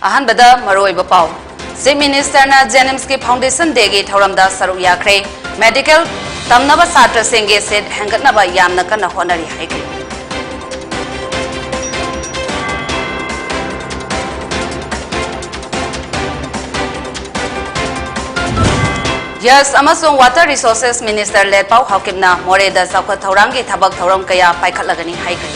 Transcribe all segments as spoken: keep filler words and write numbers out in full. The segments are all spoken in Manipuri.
ꯑꯍꯥꯟꯕꯗ ꯃꯔꯨꯑꯣꯏꯕ ꯄꯥꯎ꯫ Chief Minister ꯅ JNIMS ꯀꯤ Foundation Day ꯒꯤ ꯊꯧꯔꯝꯗ ꯁꯔꯨꯛ ꯌꯥꯈ꯭ꯔꯦ꯫ Medical ꯇꯝꯅꯕ ꯁꯥꯇ꯭ꯔꯁꯤꯡꯒꯤ seat ꯍꯦꯟꯒꯠꯅꯕ ꯌꯥꯝꯅ ꯀꯟꯅ ꯍꯣꯠꯅꯔꯤ ꯍꯥꯏꯈ꯭ꯔꯦ꯫ Health ꯑꯃꯁꯨꯡ Water Resources Minister ꯂꯦꯠꯄꯥꯎ ꯍꯥꯎꯀꯤꯞꯅ ꯃꯣꯔꯦꯗ ꯆꯥꯎꯈꯠ ꯊꯧꯔꯥꯡꯒꯤ ꯊꯕꯛ ꯊꯧꯔꯝ ꯀꯌꯥ ꯄꯥꯏꯈꯠꯂꯒꯅꯤ ꯍꯥꯏꯈ꯭ꯔꯦ꯫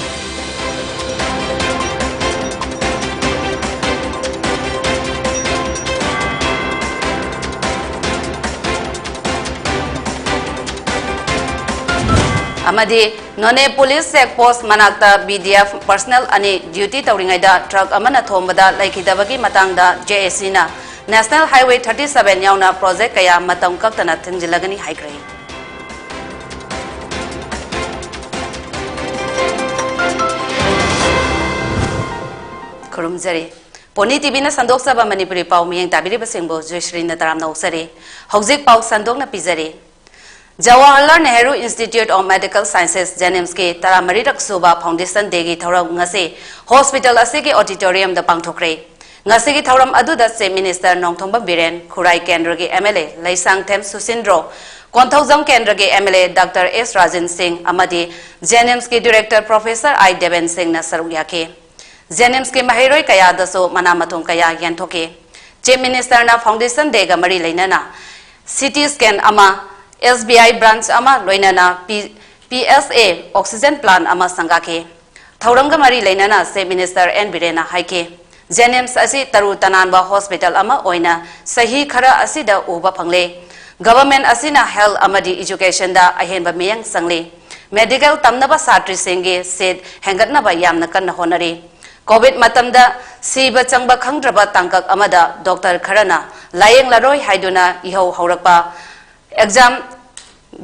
ꯑꯃꯗꯤ ꯅꯣꯅꯦ police check post ꯃꯅꯥꯛꯇ BDF personnel ꯑꯅꯤ duty ꯇꯧꯔꯤꯉꯩꯗ truck ꯑꯃꯅ ꯊꯣꯝꯕꯗ ꯂꯩꯈꯤꯗꯕꯒꯤ ꯃꯇꯥꯡꯗ JAC ꯅ National Highway thirty seven ꯌꯥꯎꯅ project ꯀꯌꯥ ꯃꯇꯝ ꯀꯛꯇꯅ ꯊꯤꯡꯖꯤꯜꯂꯒꯅꯤ ꯍꯥꯏꯈ꯭ꯔꯦ꯫ ꯈꯨꯔꯨꯝꯖꯔꯤ꯫ ꯄꯣꯅꯤ TVꯅ ꯁꯟꯗꯣꯛꯆꯕ ꯃꯅꯤꯄꯨꯔꯤ ꯄꯥꯎ ꯃꯤꯠꯌꯦꯡ ꯇꯥꯕꯤꯔꯤꯕꯁꯤꯡꯕꯨ ꯖꯣꯏꯁ꯭ꯔꯤꯅ ꯇꯔꯥꯝꯅ ꯑꯣꯛꯆꯔꯤ꯫ ꯍꯧꯖꯤꯛ ꯄꯥꯎ ꯁꯟꯗꯣꯛꯅ ꯄꯤꯖꯔꯤ꯫ Jawaharlal Nehru Institute of Medical Sciences, JNIMS ꯀꯤ ꯇꯔꯥꯃꯔꯤꯔꯛ ꯁꯨꯕ Foundation Day ꯒꯤ ꯊꯧꯔꯝ ꯉꯁꯤ hospital ꯑꯁꯤꯒꯤ auditorium ꯗ ꯄꯥꯡꯊꯣꯛꯈ꯭ꯔꯦ꯫ ꯉꯁꯤꯒꯤ ꯊꯧꯔꯝ ꯑꯗꯨꯗ Chief Minister ꯅꯣꯡꯊꯣꯝꯕꯝ ꯕꯤꯔꯦꯟ, ꯈꯨꯔꯥꯏ ꯀꯦꯟꯗ꯭ꯔꯒꯤ MLA ꯂꯩꯁꯥꯡꯊꯦꯝ ꯁꯨꯁꯤꯟꯗ꯭ꯔꯣ, ꯀꯣꯟꯊꯧꯖꯝ ꯀꯦꯟꯗ꯭ꯔꯒꯤ MLA Doctor S ꯔꯥꯖꯦꯟ ꯁꯤꯡ ꯑꯃꯗꯤ JNIMS ꯀꯤ Director Professor I ꯗꯦꯕꯦꯟ ꯁꯤꯡꯅ ꯁꯔꯨꯛ ꯌꯥꯈꯤ꯫ JNIMS ꯀꯤ ꯃꯍꯩꯔꯣꯏ ꯀꯌꯥꯗꯁꯨ ꯃꯅꯥ ꯃꯊꯨꯝ ꯀꯌꯥ ꯌꯦꯟꯊꯣꯛꯈꯤ꯫ Chief Minister ꯅ Foundation Day ꯒ ꯃꯔꯤ ꯂꯩꯅꯅ CT scan ꯑꯃ, SBI branch ꯑꯃ, ꯂꯣꯏꯅꯅ P-, PSA oxygen plant ꯑꯃ ꯁꯪꯒꯥꯈꯤ꯫ ꯊꯧꯔꯝꯒ ꯃꯔꯤ ꯂꯩꯅꯅ Chief Minister N ꯕꯤꯔꯦꯟꯅ ꯍꯥꯏꯈꯤ, JNIMS ꯑꯁꯤ ꯇꯔꯨ ꯇꯅꯥꯟꯕ hospital ꯑꯃ ꯑꯣꯏꯅ ꯆꯍꯤ ꯈꯔ ꯑꯁꯤꯗ ꯎꯕ ꯐꯪꯂꯦ꯫ Government ꯑꯁꯤꯅ health ꯑꯃꯗꯤ education ꯗ ꯑꯍꯦꯟꯕ ꯃꯤꯠꯌꯦꯡ ꯆꯪꯂꯤ꯫ Medical ꯇꯝꯅꯕ ꯁꯥꯇ꯭ꯔꯤꯁꯤꯡꯒꯤ seat ꯍꯦꯟꯒꯠꯅꯕ ꯌꯥꯝꯅ ꯀꯟꯅ ꯍꯣꯠꯅꯔꯤ꯫ COVID ꯃꯇꯝꯗ ꯁꯤꯕ ꯆꯪꯕ ꯈꯪꯗ꯭ꯔꯕ ꯇꯥꯡꯀꯛ ꯑꯃꯗ doctor ꯈꯔꯅ ꯂꯥꯌꯦꯡꯂꯔꯣꯏ ꯍꯥꯏꯗꯨꯅ ꯏꯍꯧ ꯍꯧꯔꯛꯄ, exam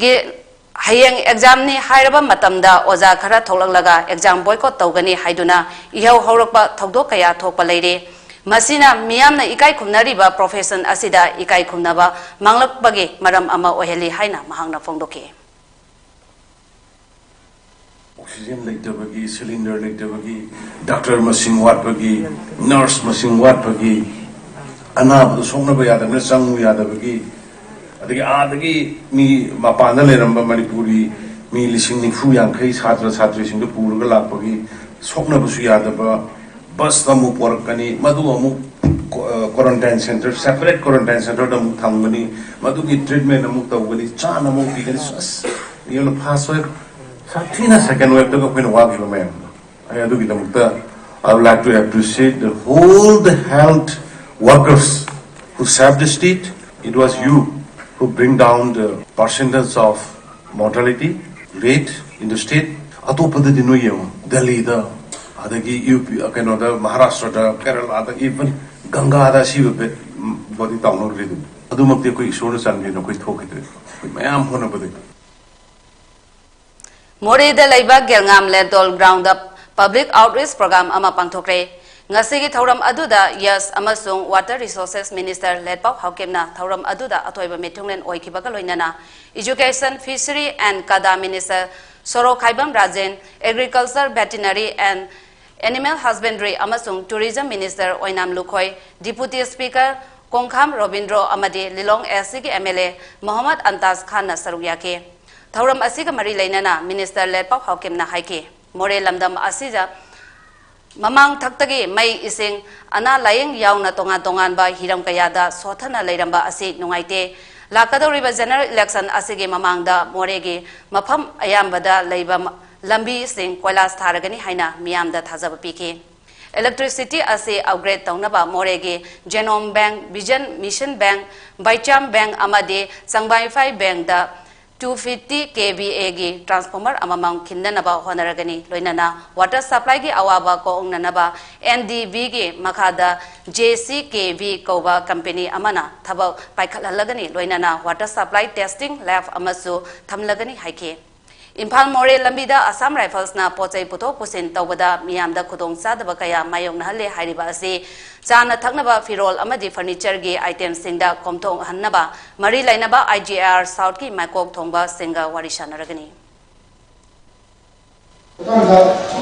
ꯒꯤ ꯍꯌꯦꯡ exam ꯅꯤ ꯍꯥꯏꯔꯕ ꯃꯇꯝꯗ ꯑꯣꯖꯥ ꯈꯔ ꯊꯣꯛꯂꯛꯂꯒ exam boycott ꯇꯧꯒꯅꯤ ꯍꯥꯏꯗꯨꯅ ꯏꯍꯧ ꯍꯧꯔꯛꯄ ꯊꯧꯗꯣꯛ ꯀꯌꯥ ꯊꯣꯛꯄ ꯂꯩꯔꯤ꯫ ꯃꯁꯤꯅ ꯃꯤꯌꯥꯝꯅ ꯏꯀꯥꯏ ꯈꯨꯝꯅꯔꯤꯕ profession ꯑꯁꯤꯗ ꯏꯀꯥꯏ ꯈꯨꯝꯅꯕ ꯃꯥꯡꯂꯛꯄꯒꯤ ꯃꯔꯝ ꯑꯃ ꯑꯣꯏꯍꯜꯂꯤ ꯍꯥꯏꯅ ꯃꯍꯥꯛꯅ ꯐꯣꯡꯗꯣꯛꯈꯤ꯫ ꯑꯣꯛꯁꯤꯖꯦꯟ ꯂꯩꯇꯕꯒꯤ, ꯁꯤꯂꯤꯟꯗꯔ ꯂꯩꯇꯕꯒꯤ, ꯗꯥꯛꯇꯔ ꯃꯁꯤꯡ ꯋꯥꯠꯄꯒꯤ, ꯅꯔꯁ ꯃꯁꯤꯡ ꯋꯥꯠꯄꯒꯤ, ꯑꯅꯥꯕꯗꯨ ꯁꯣꯛꯅꯕ ꯌꯥꯗꯕꯅ ꯆꯪꯉꯨ ꯌꯥꯗꯕꯒꯤ, ꯑꯗꯒꯤ ꯑꯥꯗꯒꯤ ꯃꯤ ꯃꯄꯥꯟꯗ ꯂꯩꯔꯝꯕ ꯃꯅꯤꯄꯨꯔꯤ ꯃꯤ ꯂꯤꯁꯤꯡ ꯅꯤꯐꯨ ꯌꯥꯡꯈꯩ ꯁꯥꯇ꯭ꯔ ꯁꯥꯇ꯭ꯔꯤꯁꯤꯡꯗꯨ ꯄꯨꯔꯒ ꯂꯥꯛꯄꯒꯤ ꯁꯣꯛꯅꯕꯁꯨ ꯌꯥꯗꯕ, ꯕꯁꯇ ꯑꯃꯨꯛ ꯄꯣꯔꯛꯀꯅꯤ, ꯃꯗꯨ ꯑꯃꯨꯛ quarantine center, separate quarantine centerꯗ ꯑꯃꯨꯛ ꯊꯝꯒꯅꯤ, ꯃꯗꯨꯒꯤ treatment ꯑꯃꯨꯛ ꯇꯧꯒꯅꯤ, ꯆꯥꯅ ꯑꯃꯨꯛ ꯄꯤꯒꯅꯤ꯫ ꯑꯁ, ꯌꯦꯡꯉꯨ, first wave ꯁꯥꯊꯤꯅ second waveꯇꯒ ꯑꯩꯈꯣꯏꯅ ꯋꯥꯈꯤꯕ ꯃꯌꯥꯝꯗꯣ꯫ ꯑꯩ ꯑꯗꯨꯒꯤꯗꯃꯛꯇ I would like to appreciate the whole the health workers who saved the state. It was you who bring down the percentage of mortality rate in the state. ꯑꯇꯣꯞꯄꯗꯗꯤ ꯅꯣꯏ ꯌꯦꯡꯉꯣ, ꯗꯦꯜꯂꯤꯗ, ꯑꯗꯒꯤ ꯌꯨ ꯄꯤ, ꯀꯩꯅꯣꯗ, ꯃꯍꯥꯔꯥꯁꯇ꯭ꯔꯗ, ꯀꯦꯔꯂꯥꯗ, even ꯒꯪꯒꯥꯗ ꯑꯁꯤꯕ ꯕꯦꯠ ꯕꯣꯗꯤ ꯇꯥꯎꯅꯈ꯭ꯔꯤꯗꯨꯅꯤ꯫ ꯑꯗꯨꯃꯛꯇꯤ ꯑꯩꯈꯣꯏ ꯏꯁꯣꯔꯅ ꯆꯥꯟꯕꯤꯗꯨꯅ ꯑꯩꯈꯣꯏ ꯊꯣꯛꯈꯤꯗ꯭ꯔꯦ, ꯑꯩꯈꯣꯏ ꯃꯌꯥꯝ ꯍꯣꯠꯅꯕꯗꯒꯤ꯫ ꯃꯣꯔꯦꯗ ꯂꯩꯕ ꯒꯦꯜꯉꯥꯝ ꯂꯦꯟꯇꯣꯜ ꯒ꯭ꯔꯥꯎꯟꯗ ꯄꯕ꯭ꯂꯤꯛ ꯑꯥꯎꯠꯔꯤꯆ ꯄ꯭ꯔꯣꯒ꯭ꯔꯥꯝ ꯑꯃ ꯄꯥꯡꯊꯣꯛꯈ꯭ꯔꯦ꯫ ꯉꯁꯤꯒꯤ ꯊꯧꯔꯝ ꯑꯗꯨꯗ ꯌꯁ ꯑꯃꯁꯨꯡ ꯋꯥꯇꯔ ꯔꯤꯁꯣꯔꯁꯦꯁ ꯃꯤꯅꯤꯁꯇꯔ ꯂꯦꯠꯄꯥꯎ ꯍꯥꯎꯀꯤꯞꯅ ꯊꯧꯔꯝ ꯑꯗꯨꯗ ꯑꯊꯣꯏꯕ ꯃꯤꯊꯨꯡꯂꯦꯟ ꯑꯣꯏꯈꯤꯕꯒ ꯂꯣꯏꯅꯅ Education, Fishery and ꯀꯗꯥ minister Sorokhaibam Rajen, Agriculture, Veterinary and Animal Husbandry ꯑꯃꯁꯨꯡ Tourism minister Oinam Lukhoi, deputy speaker Kongkham Robindro ꯑꯃꯗꯤ ꯂꯤꯂꯣꯡ ꯑꯦꯁ ꯁꯤꯒꯤ M L A Mohammad Antas ꯈꯥꯟꯅ ꯁꯔꯨꯛ ꯌꯥꯈꯤ꯫ ꯊꯧꯔꯝ ꯑꯁꯤꯒ ꯃꯔꯤ ꯂꯩꯅꯅ ꯃꯤꯅꯤꯁꯇꯔ ꯂꯦꯠꯄꯥꯎ ꯍꯥꯎꯀꯤꯝꯅ ꯍꯥꯏꯈꯤ, ꯃꯣꯔꯦ ꯂꯝꯗꯝ ꯑꯁꯤꯗ ꯃꯃꯥꯡ ꯊꯛꯇꯒꯤ ꯃꯩ, ꯏꯁꯤꯡ, ꯑꯅꯥ ꯂꯥꯌꯦꯡ ꯌꯥꯎꯅ ꯇꯣꯉꯥꯟ ꯇꯣꯉꯥꯟꯕ ꯍꯤꯔꯝ ꯀꯌꯥꯗ ꯁꯣꯊꯅ ꯂꯩꯔꯝꯕ ꯑꯁꯤ ꯅꯨꯡꯉꯥꯏꯇꯦ꯫ ꯂꯥꯛꯀꯗꯧꯔꯤꯕ ꯖꯦꯅꯔꯦꯜ ꯏꯂꯦꯛꯁꯟ ꯑꯁꯤꯒꯤ ꯃꯃꯥꯡꯗ ꯃꯣꯔꯦꯒꯤ ꯃꯐꯝ ꯑꯌꯥꯝꯕꯗ ꯂꯩꯕ ꯂꯝꯕꯤꯁꯤꯡ ꯀꯣꯏꯂꯥꯁ ꯊꯥꯔꯒꯅꯤ ꯍꯥꯏꯅ ꯃꯤꯌꯥꯝꯗ ꯊꯥꯖꯕ ꯄꯤꯈꯤ꯫ Electricity ꯑꯁꯤ upgrade ꯇꯧꯅꯕ ꯃꯣꯔꯦꯒꯤ ꯖꯦꯅꯣꯝ ꯕꯦꯡꯛ, ꯚꯤꯖꯟ ꯃꯤꯁꯟ ꯕꯦꯡꯛ, ꯕꯥꯏꯆꯥꯝ ꯕꯦꯡꯛ ꯑꯃꯗꯤ ꯆꯪꯕꯥꯏꯐꯥꯏ ꯕꯦꯡꯛꯗ two fifty K V A ꯒꯤ transformer ꯑꯃꯃꯝ ꯈꯤꯟꯅꯅꯕ ꯍꯣꯠꯅꯔꯒꯅꯤ꯫ ꯂꯣꯏꯅꯅ water supply ꯒꯤ ꯑꯋꯥꯕ ꯀꯣꯛꯍꯟꯅꯅꯕ N D B ꯒꯤ ꯃꯈꯥꯗ J C K V ꯀꯧꯕ company ꯑꯃꯅ ꯊꯕꯛ ꯄꯥꯏꯈꯠꯍꯜꯂꯒꯅꯤ꯫ ꯂꯣꯏꯅꯅ water supply testing lab ꯑꯃꯁꯨ ꯊꯝꯂꯒꯅꯤ ꯍꯥꯏꯈꯤ꯫ ꯏꯝꯐꯥꯜ ꯃꯣꯔꯦ ꯂꯝꯕꯤꯗ Assam Rifles ꯅ ꯄꯣꯠꯆꯩ ꯄꯨꯊꯣꯛ ꯄꯨꯁꯤꯟ ꯇꯧꯕꯗ ꯃꯤꯌꯥꯝꯗ ꯈꯨꯗꯣꯡ ꯆꯥꯗꯕ ꯀꯌꯥ ꯃꯥꯌꯣꯛꯅꯍꯜꯂꯦ ꯍꯥꯏꯔꯤꯕ ꯑꯁꯤ ꯆꯥꯅ ꯊꯛꯅꯕ, ꯐꯤꯔꯣꯜ ꯑꯃꯗꯤ furniture ꯒꯤ item ꯁꯤꯡꯗ ꯀꯣꯝꯊꯣꯛꯍꯟꯅꯕ ꯃꯔꯤ ꯂꯩꯅꯕ I G I R South ꯀꯤ ꯃꯥꯏꯀꯣꯛ ꯊꯣꯡꯕꯁꯤꯡꯒ ꯋꯥꯔꯤ ꯁꯥꯟꯅꯔꯒꯅꯤ꯫ ꯃꯇꯥꯡꯗ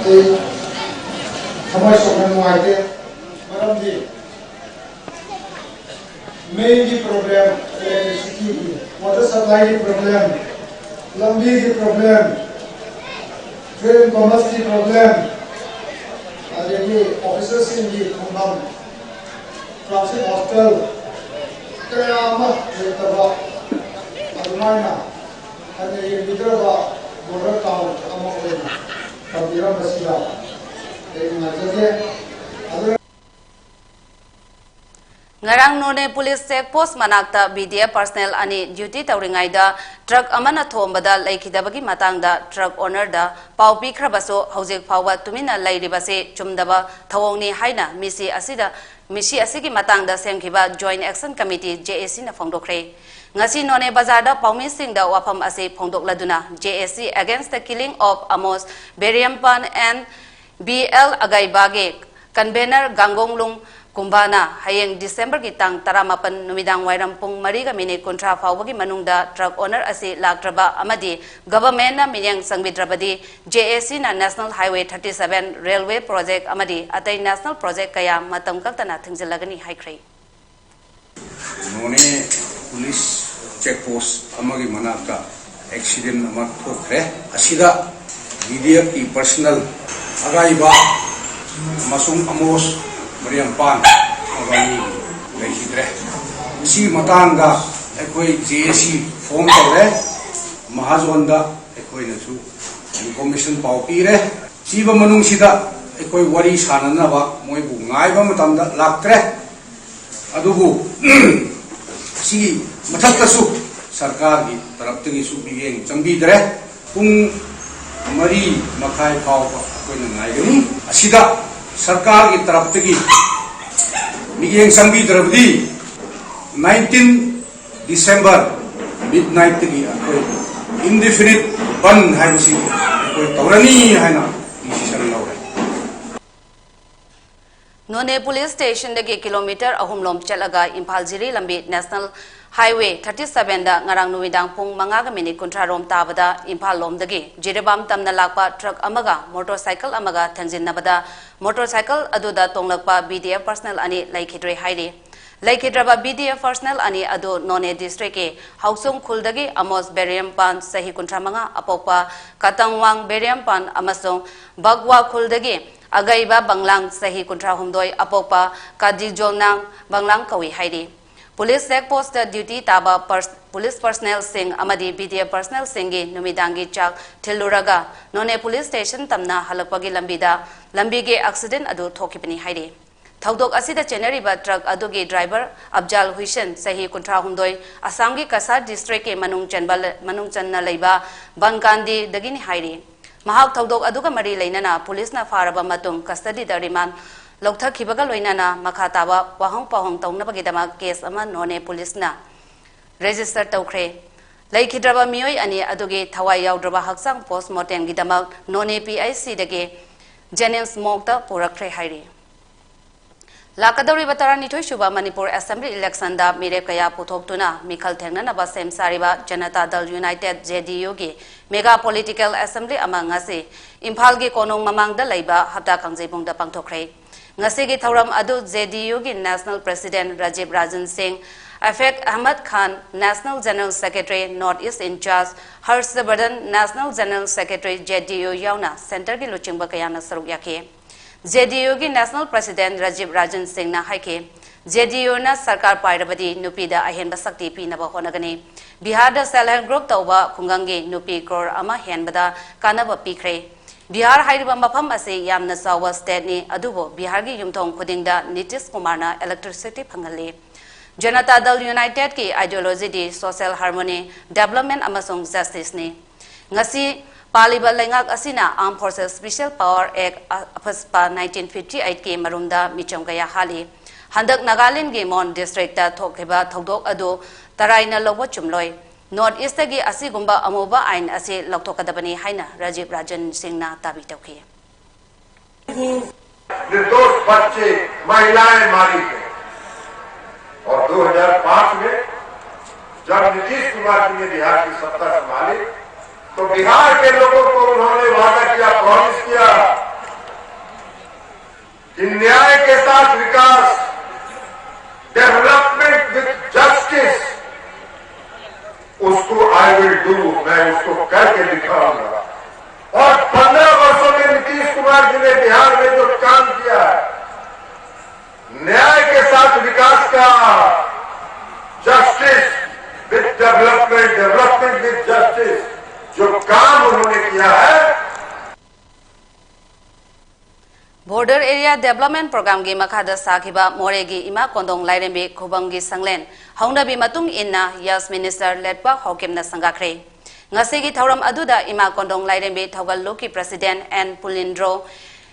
ꯑꯩ ꯊꯃꯣꯏ ꯁꯣꯛꯅ ꯅꯨꯡꯉꯥꯏꯇꯦ꯫ ꯃꯔꯝꯗꯤ ꯃꯩꯒꯤ problem, electricity, water supply ꯒꯤ problem, ꯂꯝꯕꯤꯒꯤ problem, train commerce ꯀꯤ problem, ꯑꯗꯒꯤ officer ꯁꯤꯡꯒꯤ ꯐꯝꯐꯝ, transit hostel ꯀꯌꯥ ꯑꯃ ꯂꯩꯇꯕ, ꯑꯗꯨꯃꯥꯏꯅ ꯍꯟꯅ ꯌꯦꯡꯕꯤꯗ꯭ꯔꯕ border town ꯑꯃ ꯑꯣꯏꯅ ꯊꯝꯕꯤꯔꯝꯕꯁꯤꯗ ꯑꯩ ꯅꯨꯡꯉꯥꯏꯖꯗꯦ꯫ ꯑꯗꯨꯅ ꯉꯔꯥꯡ ꯅꯣꯅꯦ ꯄꯨꯂꯤꯁ ꯆꯦꯛ ꯄꯣꯁ ꯃꯅꯥꯛꯇ ꯕꯤ ꯗꯤ ꯑꯦꯐ ꯄꯔꯁꯅꯦꯜ ꯑꯅꯤ ꯗ꯭ꯌꯨꯇꯤ ꯇꯧꯔꯤꯉꯩꯗ ꯇ꯭ꯔꯛ ꯑꯃꯅ ꯊꯣꯝꯕꯗ ꯂꯩꯈꯤꯗꯕꯒꯤ ꯃꯇꯥꯡꯗ ꯇ꯭ꯔꯛ ꯑꯣꯅꯔꯗ ꯄꯥꯎ ꯄꯤꯈ꯭ꯔꯕꯁꯨ, ꯍꯧꯖꯤꯛ ꯐꯥꯎꯕ ꯇꯨꯃꯤꯟꯅ ꯂꯩꯔꯤꯕꯁꯤ ꯆꯨꯝꯗꯕ ꯊꯧꯑꯣꯡꯅꯤ ꯍꯥꯏꯅ ꯃꯤꯁꯤ ꯑꯁꯤꯗ, ꯃꯤꯁꯤ ꯑꯁꯤꯒꯤ ꯃꯇꯥꯡꯗ ꯁꯦꯝꯈꯤꯕ Joint Action Committee, J A C ꯅ ꯐꯣꯡꯗꯣꯛꯈ꯭ꯔꯦ꯫ ꯉꯁꯤ ꯅꯣꯅꯦ ꯕꯖꯥꯔꯗ ꯄꯥꯎꯃꯤꯁꯤꯡꯗ ꯋꯥꯐꯝ ꯑꯁꯤ ꯐꯣꯡꯗꯣꯛꯂꯗꯨꯅ, J A C Against the Killing of Amos Beriampan and B L Agaiba ꯒꯤ convener ꯒꯥꯡꯒꯣꯡꯂꯨꯡ ꯀꯨꯝꯕꯥꯅ ꯍꯌꯦꯡ ꯗꯤꯁꯦꯝꯕꯔꯒꯤ ꯇꯥꯡ ꯇꯔꯥꯃꯥꯄꯟ ꯅꯨꯃꯤꯗꯥꯡ ꯋꯥꯏꯔꯝ ꯄꯨꯡ ꯃꯔꯤꯒ ꯃꯤꯅꯤꯠ ꯀꯨꯟꯊ꯭ꯔꯥ ꯐꯥꯎꯕꯒꯤ ꯃꯅꯨꯡꯗ ꯇ꯭ꯔꯛ ꯑꯣꯅꯔ ꯑꯁꯤ ꯂꯥꯛꯇ꯭ꯔꯕ ꯑꯃꯗꯤ ꯒꯚꯔꯟꯃꯦꯟꯠꯅ ꯃꯤꯠꯌꯦꯡ ꯆꯪꯕꯤꯗ꯭ꯔꯕꯗꯤ, J A C ꯅ National Highway thirty seven railway project ꯑꯃꯗꯤ ꯑꯇꯩ national project ꯀꯌꯥ ꯃꯇꯝ ꯀꯛꯇꯅ ꯊꯤꯡꯖꯤꯜꯂꯒꯅꯤ ꯍꯥꯏꯈ꯭ꯔꯦ꯫ ꯅꯣꯅꯦ ꯄꯨꯂꯤꯁ ꯆꯦꯛ ꯄꯣꯁ ꯑꯃꯒꯤ ꯃꯅꯥꯛꯇ ꯑꯦꯛꯁꯤꯗꯦꯟ ꯑꯃ ꯊꯣꯛꯈ꯭ꯔꯦ꯫ ꯑꯁꯤꯗ ꯕꯤ ꯗꯤ ꯑꯦꯐꯀꯤ ꯄꯔꯁꯅꯦꯜ ꯑꯒꯥꯏꯕ ꯑꯃꯁꯨꯡ ꯑꯃꯣꯁ ꯃꯔꯤꯌꯝꯄꯥꯟ ꯃꯕꯥꯅꯤ ꯂꯩꯈꯤꯗ꯭ꯔꯦ꯫ ꯃꯁꯤꯒꯤ ꯃꯇꯥꯡꯗ ꯑꯩꯈꯣꯏ J A C ꯐꯣꯟ ꯇꯧꯔꯦ, ꯃꯍꯥꯖꯣꯟꯗ ꯑꯩꯈꯣꯏꯅꯁꯨ ꯏꯟꯐꯣꯔꯃꯦꯁꯟ ꯄꯥꯎ ꯄꯤꯔꯦ꯫ ꯁꯤꯕ ꯃꯅꯨꯡꯁꯤꯗ ꯑꯩꯈꯣꯏ ꯋꯥꯔꯤ ꯁꯥꯟꯅꯅꯕ ꯃꯣꯏꯕꯨ ꯉꯥꯏꯕ ꯃꯇꯝꯗ ꯂꯥꯛꯇ꯭ꯔꯦ꯫ ꯑꯗꯨꯕꯨ ꯁꯤꯒꯤ ꯃꯊꯛꯇꯁꯨ ꯁꯔꯀꯥꯔꯒꯤ ꯇꯔꯞꯇꯒꯤꯁꯨ ꯃꯤꯠꯌꯦꯡ ꯆꯪꯕꯤꯗ꯭ꯔꯦ꯫ ꯄꯨꯡ ꯃꯔꯤ ꯃꯈꯥꯏ ꯐꯥꯎꯕ ꯑꯩꯈꯣꯏꯅ ꯉꯥꯏꯒꯅꯤ꯫ ꯑꯁꯤꯗ ꯁꯔꯀꯥꯔꯒꯤ ꯇꯔꯞꯇꯒꯤ ꯃꯤꯠꯌꯦꯡ ꯆꯪꯕꯤꯗ꯭ꯔꯕꯗꯤ nineteen December midnight ꯇꯒꯤ ꯑꯩꯈꯣꯏ indefinite ꯕꯟ ꯍꯥꯏꯕꯁꯤ ꯑꯩꯈꯣꯏ ꯇꯧꯔꯅꯤ ꯍꯥꯏꯅ decision ꯂꯧꯔꯦ꯫ ꯅꯣꯅꯦ ꯄꯨꯂꯤꯁ ꯁ꯭ꯇꯦꯁꯟꯗꯒꯤ ꯀꯤꯂꯣꯃꯤꯇꯔ ꯑꯍꯨꯝ ꯂꯣꯝ ꯆꯠꯂꯒ ꯏꯝꯐꯥꯜ ꯖꯤꯔꯤ ꯂꯝꯕꯤ National Highway thirty seven ꯗ ꯉꯔꯥꯡ ꯅꯨꯃꯤꯗꯥꯡ ꯄꯨꯡ ꯃꯉꯥꯒ ꯃꯤꯅꯤꯠ ꯀꯨꯟꯊ꯭ꯔꯥ ꯔꯣꯝ ꯇꯥꯕꯗ ꯏꯝꯐꯥꯜ ꯂꯣꯝꯗꯒꯤ ꯖꯤꯔꯤꯕꯥꯝ ꯇꯝꯅ ꯂꯥꯛꯄ ꯇ꯭ꯔꯛ ꯑꯃꯒ ꯃꯣꯇꯣꯔ ꯁꯥꯏꯀꯜ ꯑꯃꯒ ꯊꯦꯡꯖꯤꯟꯅꯕꯗ ꯃꯣꯇꯣꯔ ꯁꯥꯏꯀꯜ ꯑꯗꯨꯗ ꯇꯣꯡꯂꯛꯄ B D F personnel ꯑꯅꯤ ꯂꯩꯈꯤꯗ꯭ꯔꯦ ꯍꯥꯏꯔꯤ꯫ ꯂꯩꯈꯤꯗ꯭ꯔꯕ B D F personnel ꯑꯅꯤ ꯑꯗꯨ ꯅꯣꯅꯦ district ꯀꯤ ꯍꯥꯎꯆꯨꯡ ꯈꯨꯜꯗꯒꯤ ꯑꯃꯣꯁ ꯕꯦꯔꯤꯌꯝꯄꯥꯟ ꯆꯍꯤ ꯀꯨꯟꯊ꯭ꯔꯥ ꯃꯉꯥ ꯑꯄꯣꯛꯄ ꯀꯇꯪꯋꯥꯡ ꯕꯦꯔꯤꯌꯝꯄꯥꯟ ꯑꯃꯁꯨꯡ ꯕꯒꯋꯥ ꯈꯨꯜꯗꯒꯤ ꯑꯒꯩꯕ ꯕꯪꯂꯥꯡ ꯆꯍꯤ ꯀꯨꯟꯊ꯭ꯔꯥ ꯍꯨꯝꯗꯣꯏ ꯑꯄꯣꯛꯄ ꯀꯥꯗꯤꯖꯣꯜꯅꯥꯡ ꯕꯪꯂꯥꯡ ꯀꯧꯏ ꯍꯥꯏꯔꯤ꯫ Police check post ꯇ duty ꯇꯥꯕ ꯄꯔꯁ-, police personnel ꯁꯤꯡ ꯑꯃꯗꯤ B D F personnel ꯁꯤꯡꯒꯤ ꯅꯨꯃꯤꯗꯥꯡꯒꯤ ꯆꯥꯛ ꯊꯤꯜꯂꯨꯔꯒ ꯅꯣꯅꯦ police station ꯇꯝꯅ ꯍꯜꯂꯛꯄꯒꯤ ꯂꯝꯕꯤꯗ ꯂꯝꯕꯤꯒꯤ accident ꯑꯗꯨ ꯊꯣꯛꯈꯤꯕꯅꯤ ꯍꯥꯏꯔꯤ꯫ ꯊꯧꯗꯣꯛ ꯑꯁꯤꯗ ꯆꯦꯟꯅꯔꯤꯕ ꯇ꯭ꯔꯛ ꯑꯗꯨꯒꯤ driver ꯑꯐꯖꯥꯜ ꯍꯨꯏꯁꯦꯟ, ꯆꯍꯤ ꯀꯨꯟꯊ꯭ꯔꯥ ꯍꯨꯝꯗꯣꯏ, ꯑꯁꯥꯝꯒꯤ ꯀꯁꯥꯔ district ꯀꯤ ꯃꯅꯨꯡ ꯆꯟꯕ ꯂ-, ꯃꯅꯨꯡ ꯆꯟꯅ ꯂꯩꯕ ꯕꯪꯀꯥꯟꯗꯤꯗꯒꯤꯅꯤ ꯍꯥꯏꯔꯤ꯫ ꯃꯍꯥꯛ ꯊꯧꯗꯣꯛ ꯑꯗꯨꯒ ꯃꯔꯤ ꯂꯩꯅꯅ police ꯅ ꯐꯥꯔꯕ ꯃꯇꯨꯡ custody ꯗ remand ꯂꯧꯊꯈꯤꯕꯒ ꯂꯣꯏꯅꯅ ꯃꯈꯥ ꯇꯥꯕ ꯋꯥꯍꯪ ꯄꯥꯎꯍꯪ ꯇꯧꯅꯕꯒꯤꯗꯃꯛ case ꯑꯃ ꯅꯣꯅꯦ police ꯅ register ꯇꯧꯈ꯭ꯔꯦ꯫ ꯂꯩꯈꯤꯗ꯭ꯔꯕ ꯃꯤꯑꯣꯏ ꯑꯅꯤ ꯑꯗꯨꯒꯤ ꯊꯋꯥꯏ ꯌꯥꯎꯗ꯭ꯔꯕ ꯍꯛꯆꯥꯡ post mortem ꯒꯤꯗꯃꯛ Noney P I C ꯗꯒꯤ JNIMS morgue ꯇ ꯄꯨꯔꯛꯈ꯭ꯔꯦ ꯍꯥꯏꯔꯤ꯫ ꯂꯥꯛꯀꯗꯧꯔꯤꯕ ꯇꯔꯥꯅꯤꯊꯣꯏ ꯁꯨꯕ ꯃꯅꯤꯄꯨꯔ assembly election ꯗ ꯃꯤꯔꯦꯞ ꯀꯌꯥ ꯄꯨꯊꯣꯛꯇꯨꯅ ꯃꯤꯈꯜ ꯊꯦꯡꯅꯅꯕ ꯁꯦꯝ ꯁꯥꯔꯤꯕ ꯖꯅꯇꯥ ꯗꯜ United, J D U ꯒꯤ mega political assembly ꯑꯃ ꯉꯁꯤ ꯏꯝꯐꯥꯜꯒꯤ ꯀꯣꯅꯨꯡ ꯃꯃꯥꯡꯗ ꯂꯩꯕ ꯍꯞꯇꯥ ꯀꯥꯡꯖꯩꯕꯨꯡꯗ ꯄꯥꯡꯊꯣꯛꯈ꯭ꯔꯦ꯫ ꯉꯁꯤꯒꯤ ꯊꯧꯔꯝ ꯑꯗꯨ J D U ꯒꯤ national president ꯔꯥꯖꯤꯕ ꯔꯥꯖꯟ ꯁꯤꯡ, ꯑꯐꯦꯛ ꯑꯍꯃꯗ ꯈꯥꯟ, national general secretary, North East in charge, Harshvardhan, national general secretary, J D U ꯌꯥꯎꯅ centre ꯒꯤ ꯂꯨꯆꯤꯡꯕ ꯀꯌꯥꯅ ꯁꯔꯨꯛ ꯌꯥꯈꯤ꯫ J D U ꯒꯤ national president ꯔꯥꯖꯤꯕ ꯔꯥꯖꯟ ꯁꯤꯡꯅ ꯍꯥꯏꯈꯤ, J D U ꯅ ꯁꯔꯀꯥꯔ ꯄꯥꯏꯔꯕꯗꯤ ꯅꯨꯄꯤꯗ ꯑꯍꯦꯟꯕ ꯁꯛꯇꯤ ꯄꯤꯅꯕ ꯍꯣꯠꯅꯒꯅꯤ꯫ ꯕꯤꯍꯥꯔꯗ self help group ꯇꯧꯕ ꯈꯨꯡꯒꯪꯒꯤ ꯅꯨꯄꯤ ꯀ꯭ꯔꯣꯔ ꯑꯃ ꯍꯦꯟꯕꯗ ꯀꯥꯟꯅꯕ ꯄꯤꯈ꯭ꯔꯦ꯫ ꯕꯤꯍꯥꯔ ꯍꯥꯏꯔꯤꯕ ꯃꯐꯝ ꯑꯁꯤ ꯌꯥꯝꯅ ꯆꯥꯎꯕ state ꯅꯤ, ꯑꯗꯨꯕꯨ ꯕꯤꯍꯥꯔꯒꯤ ꯌꯨꯝꯊꯣꯡ ꯈꯨꯗꯤꯡꯗ ꯅꯤꯇꯤꯁ ꯀꯨꯃꯥꯔꯅ electricity ꯐꯪꯍꯜꯂꯤ꯫ ꯖꯅꯇꯥ ꯗꯜ United ꯀꯤ ideology ꯗꯤ social harmony, development ꯑꯃꯁꯨꯡ justice ꯅꯤ꯫ ꯉꯁꯤ ꯄꯥꯜꯂꯤꯕ ꯂꯩꯉꯥꯛ ꯑꯁꯤꯅ Armed Forces Special Power Act, ꯑ, ꯑꯐꯁꯄꯥ nineteen fifty eight ꯀꯤ ꯃꯔꯨꯝꯗ ꯃꯤꯆꯝ ꯀꯌꯥ ꯍꯥꯠꯂꯤ꯫ ꯍꯟꯗꯛ ꯅꯥꯒꯥꯂꯦꯟꯒꯤ ꯃꯣꯟ district ꯇ ꯊꯣꯛꯈꯤꯕ ꯊꯧꯗꯣꯛ ꯑꯗꯨ ꯇꯔꯥꯏꯅ ꯂꯧꯕ ꯆꯨꯝꯂꯣꯏ꯫ North East ꯇꯒꯤ ꯑꯁꯤꯒꯨꯝꯕ ꯑꯃꯨꯕ ꯑꯥꯏꯟ ꯑꯁꯤ ꯂꯧꯊꯣꯛꯀꯗꯕꯅꯤ ꯍꯥꯏꯅ ꯔꯥꯖꯤꯕ ꯔꯥꯖꯟ ꯁꯤꯡꯅ ꯗꯥꯕꯤ ꯇꯧꯈꯤ꯫ निर्दोष बच्चे, महिलाएं मारी गई और दो हज़ार पाँच में जब नीतीश कुमार जी ने बिहार की सत्ता संभाली, तो बिहार के लोगों को उन्होंने वादा किया, प्रॉमिस किया कि न्याय के साथ विकास, डेवलपमेंट विद जस्टिस, उसको आई विल डू, मैं उसको करके दिखाऊंगा। और पन्द्रह वर्षों में नीतीश कुमार जी ने बिहार में जो काम किया है, न्याय के साथ विकास का, justice with development, development with justice, जो काम उन्होंने किया है, Border Area Development Programꯒꯤ ꯃꯈꯥꯗ ꯁꯥꯈꯤꯕ ꯃꯣꯔꯦꯒꯤ ꯏꯃꯥ ꯀꯣꯟꯗꯣꯡ ꯂꯥꯏꯔꯦꯝꯕꯤ ꯈꯨꯕꯝꯒꯤ ꯁꯪꯂꯦꯟ ꯍꯧꯅꯕꯤ ꯃꯇꯨꯡ ꯏꯟꯅ Health Minister ꯂꯦꯠꯄꯥꯎ ꯍꯥꯎꯀꯤꯞꯅ ꯁꯪꯒꯥꯈ꯭ꯔꯦ꯫ ꯉꯁꯤꯒꯤ ꯊꯧꯔꯝ ꯑꯗꯨꯗ ꯏꯃꯥ ꯀꯣꯟꯗꯣꯡ ꯂꯥꯏꯔꯦꯝꯕꯤ ꯊꯧꯒꯜ ꯂꯨꯞꯀꯤ President ꯑꯦꯟ ꯄꯨꯂꯤꯟꯗ꯭ꯔꯣ,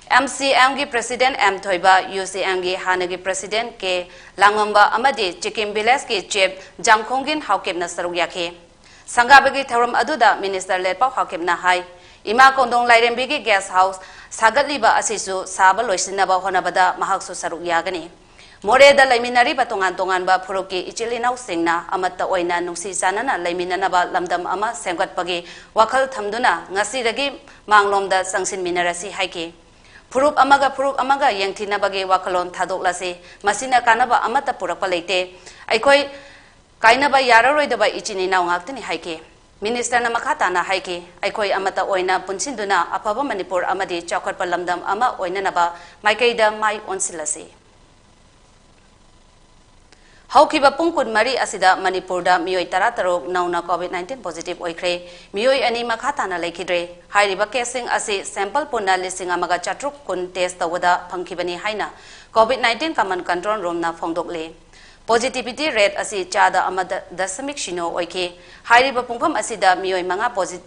MCMꯒꯤ President ꯑꯦꯝ ꯊꯣꯏꯕ, UCMꯒꯤ ꯍꯥꯟꯅꯒꯤ President ꯀꯦ ꯂꯥꯡꯉꯝꯕ ꯑꯃꯗꯤ Chikim Villageꯀꯤ Chief ꯖꯥꯡꯈꯣꯡꯒꯤꯟ ꯍꯥꯎꯀꯤꯞꯅ ꯁꯔꯨꯛ ꯌꯥꯈꯤ꯫ ꯁꯪꯒꯥꯕꯒꯤ ꯊꯧꯔꯝ ꯑꯗꯨꯗ Minister ꯂꯦꯠꯄꯥꯎ ꯍꯥꯎꯀꯤꯞꯅ ꯍꯥꯏ, ꯏꯃꯥ ꯀꯣꯟꯗꯣꯡ ꯂꯥꯏꯔꯦꯝꯕꯤꯒꯤ guest house ꯁꯥꯒꯠꯂꯤꯕ ꯑꯁꯤꯁꯨ ꯁꯥꯕ ꯂꯣꯏꯁꯤꯟꯅꯕ ꯍꯣꯠꯅꯕꯗ ꯃꯍꯥꯛꯁꯨ ꯁꯔꯨꯛ ꯌꯥꯒꯅꯤ꯫ ꯃꯣꯔꯦꯗ ꯂꯩꯃꯤꯟꯅꯔꯤꯕ ꯇꯣꯉꯥꯟ ꯇꯣꯉꯥꯟꯕ ꯐꯨꯔꯨꯞꯀꯤ ꯏꯆꯤꯜ ꯏꯅꯥꯎꯁꯤꯡꯅ ꯑꯃꯠꯇ ꯑꯣꯏꯅ ꯅꯨꯡꯁꯤ ꯆꯥꯟꯅꯅ ꯂꯩꯃꯤꯟꯅꯅꯕ ꯂꯝꯗꯝ ꯑꯃ ꯁꯦꯝꯒꯠꯄꯒꯤ ꯋꯥꯈꯜ ꯊꯝꯗꯨꯅ ꯉꯁꯤꯗꯒꯤ ꯃꯥꯡꯂꯣꯝꯗ ꯆꯪꯁꯤꯟꯃꯤꯟꯅꯔꯁꯤ ꯍꯥꯏꯈꯤ꯫ ꯐꯨꯔꯨꯞ ꯑꯃꯒ ꯐꯨꯔꯨꯞ ꯑꯃꯒ ꯌꯦꯡꯊꯤꯅꯕꯒꯤ ꯋꯥꯈꯜꯂꯣꯟ ꯊꯥꯗꯣꯛꯂꯁꯤ꯫ ꯃꯁꯤꯅ ꯀꯥꯟꯅꯕ ꯑꯃꯠꯇ ꯄꯨꯔꯛꯄ ꯂꯩꯇꯦ꯫ ꯑꯩꯈꯣꯏ ꯀꯥꯏꯅꯕ ꯌꯥꯔꯔꯣꯏꯗꯕ ꯏꯆꯤꯟ ꯏꯅꯥꯎ ꯉꯥꯛꯇꯅꯤ ꯍꯥꯏꯈꯤ꯫ Ministerꯅ ꯃꯈꯥ ꯇꯥꯅ ꯍꯥꯏꯈꯤ, ꯑꯩꯈꯣꯏ ꯑꯃꯠꯇ ꯑꯣꯏꯅ ꯄꯨꯟꯁꯤꯟꯗꯨꯅ ꯑꯐꯕ ꯃꯅꯤꯄꯨꯔ ꯑꯃꯗꯤ ꯆꯥꯎꯈꯠꯄ ꯂꯝꯗꯝ ꯑꯃ ꯑꯣꯏꯅꯅꯕ ꯃꯥꯏꯀꯩꯗ ꯃꯥꯏ ꯑꯣꯟꯁꯤꯜꯂꯁꯤ꯫ ꯍꯧꯈꯤꯕ ꯄꯨꯡ ꯀꯨꯟꯃꯔꯤ ꯑꯁꯤꯗ ꯃꯅꯤꯄꯨꯔꯗ ꯃꯤꯑꯣꯏ ꯇꯔꯥꯇꯔꯨꯛ ꯅꯧꯅ COVID nineteen positive ꯑꯣꯏꯈ꯭ꯔꯦ꯫ ꯃꯤꯑꯣꯏ ꯑꯅꯤ ꯃꯈꯥ ꯇꯥꯅ ꯂꯩꯈꯤꯗ꯭ꯔꯦ꯫ ꯍꯥꯏꯔꯤꯕ caseꯁꯤꯡ ꯑꯁꯤ sample ꯄꯨꯟꯅ ꯂꯤꯁꯤꯡ ꯑꯃꯒ ꯆꯥꯇ꯭ꯔꯨꯛ ꯀꯨꯟ test ꯇꯧꯕꯗ ꯐꯪꯈꯤꯕꯅꯤ ꯍꯥꯏꯅ COVID nineteen Command Control Roomꯅ ꯐꯣꯡꯗꯣꯛꯂꯤ꯫ Positivity rate ꯑꯁꯤ ꯆꯥꯗ ꯑꯃ ꯗꯁꯃꯤꯛ ꯁꯤꯅꯣ ꯑꯣꯏꯈꯤ꯫ ꯍꯥꯏꯔꯤꯕ ꯄꯨꯡꯐꯝ ꯑꯁꯤꯗ ꯃꯤꯑꯣꯏ ꯃꯉꯥ posi-,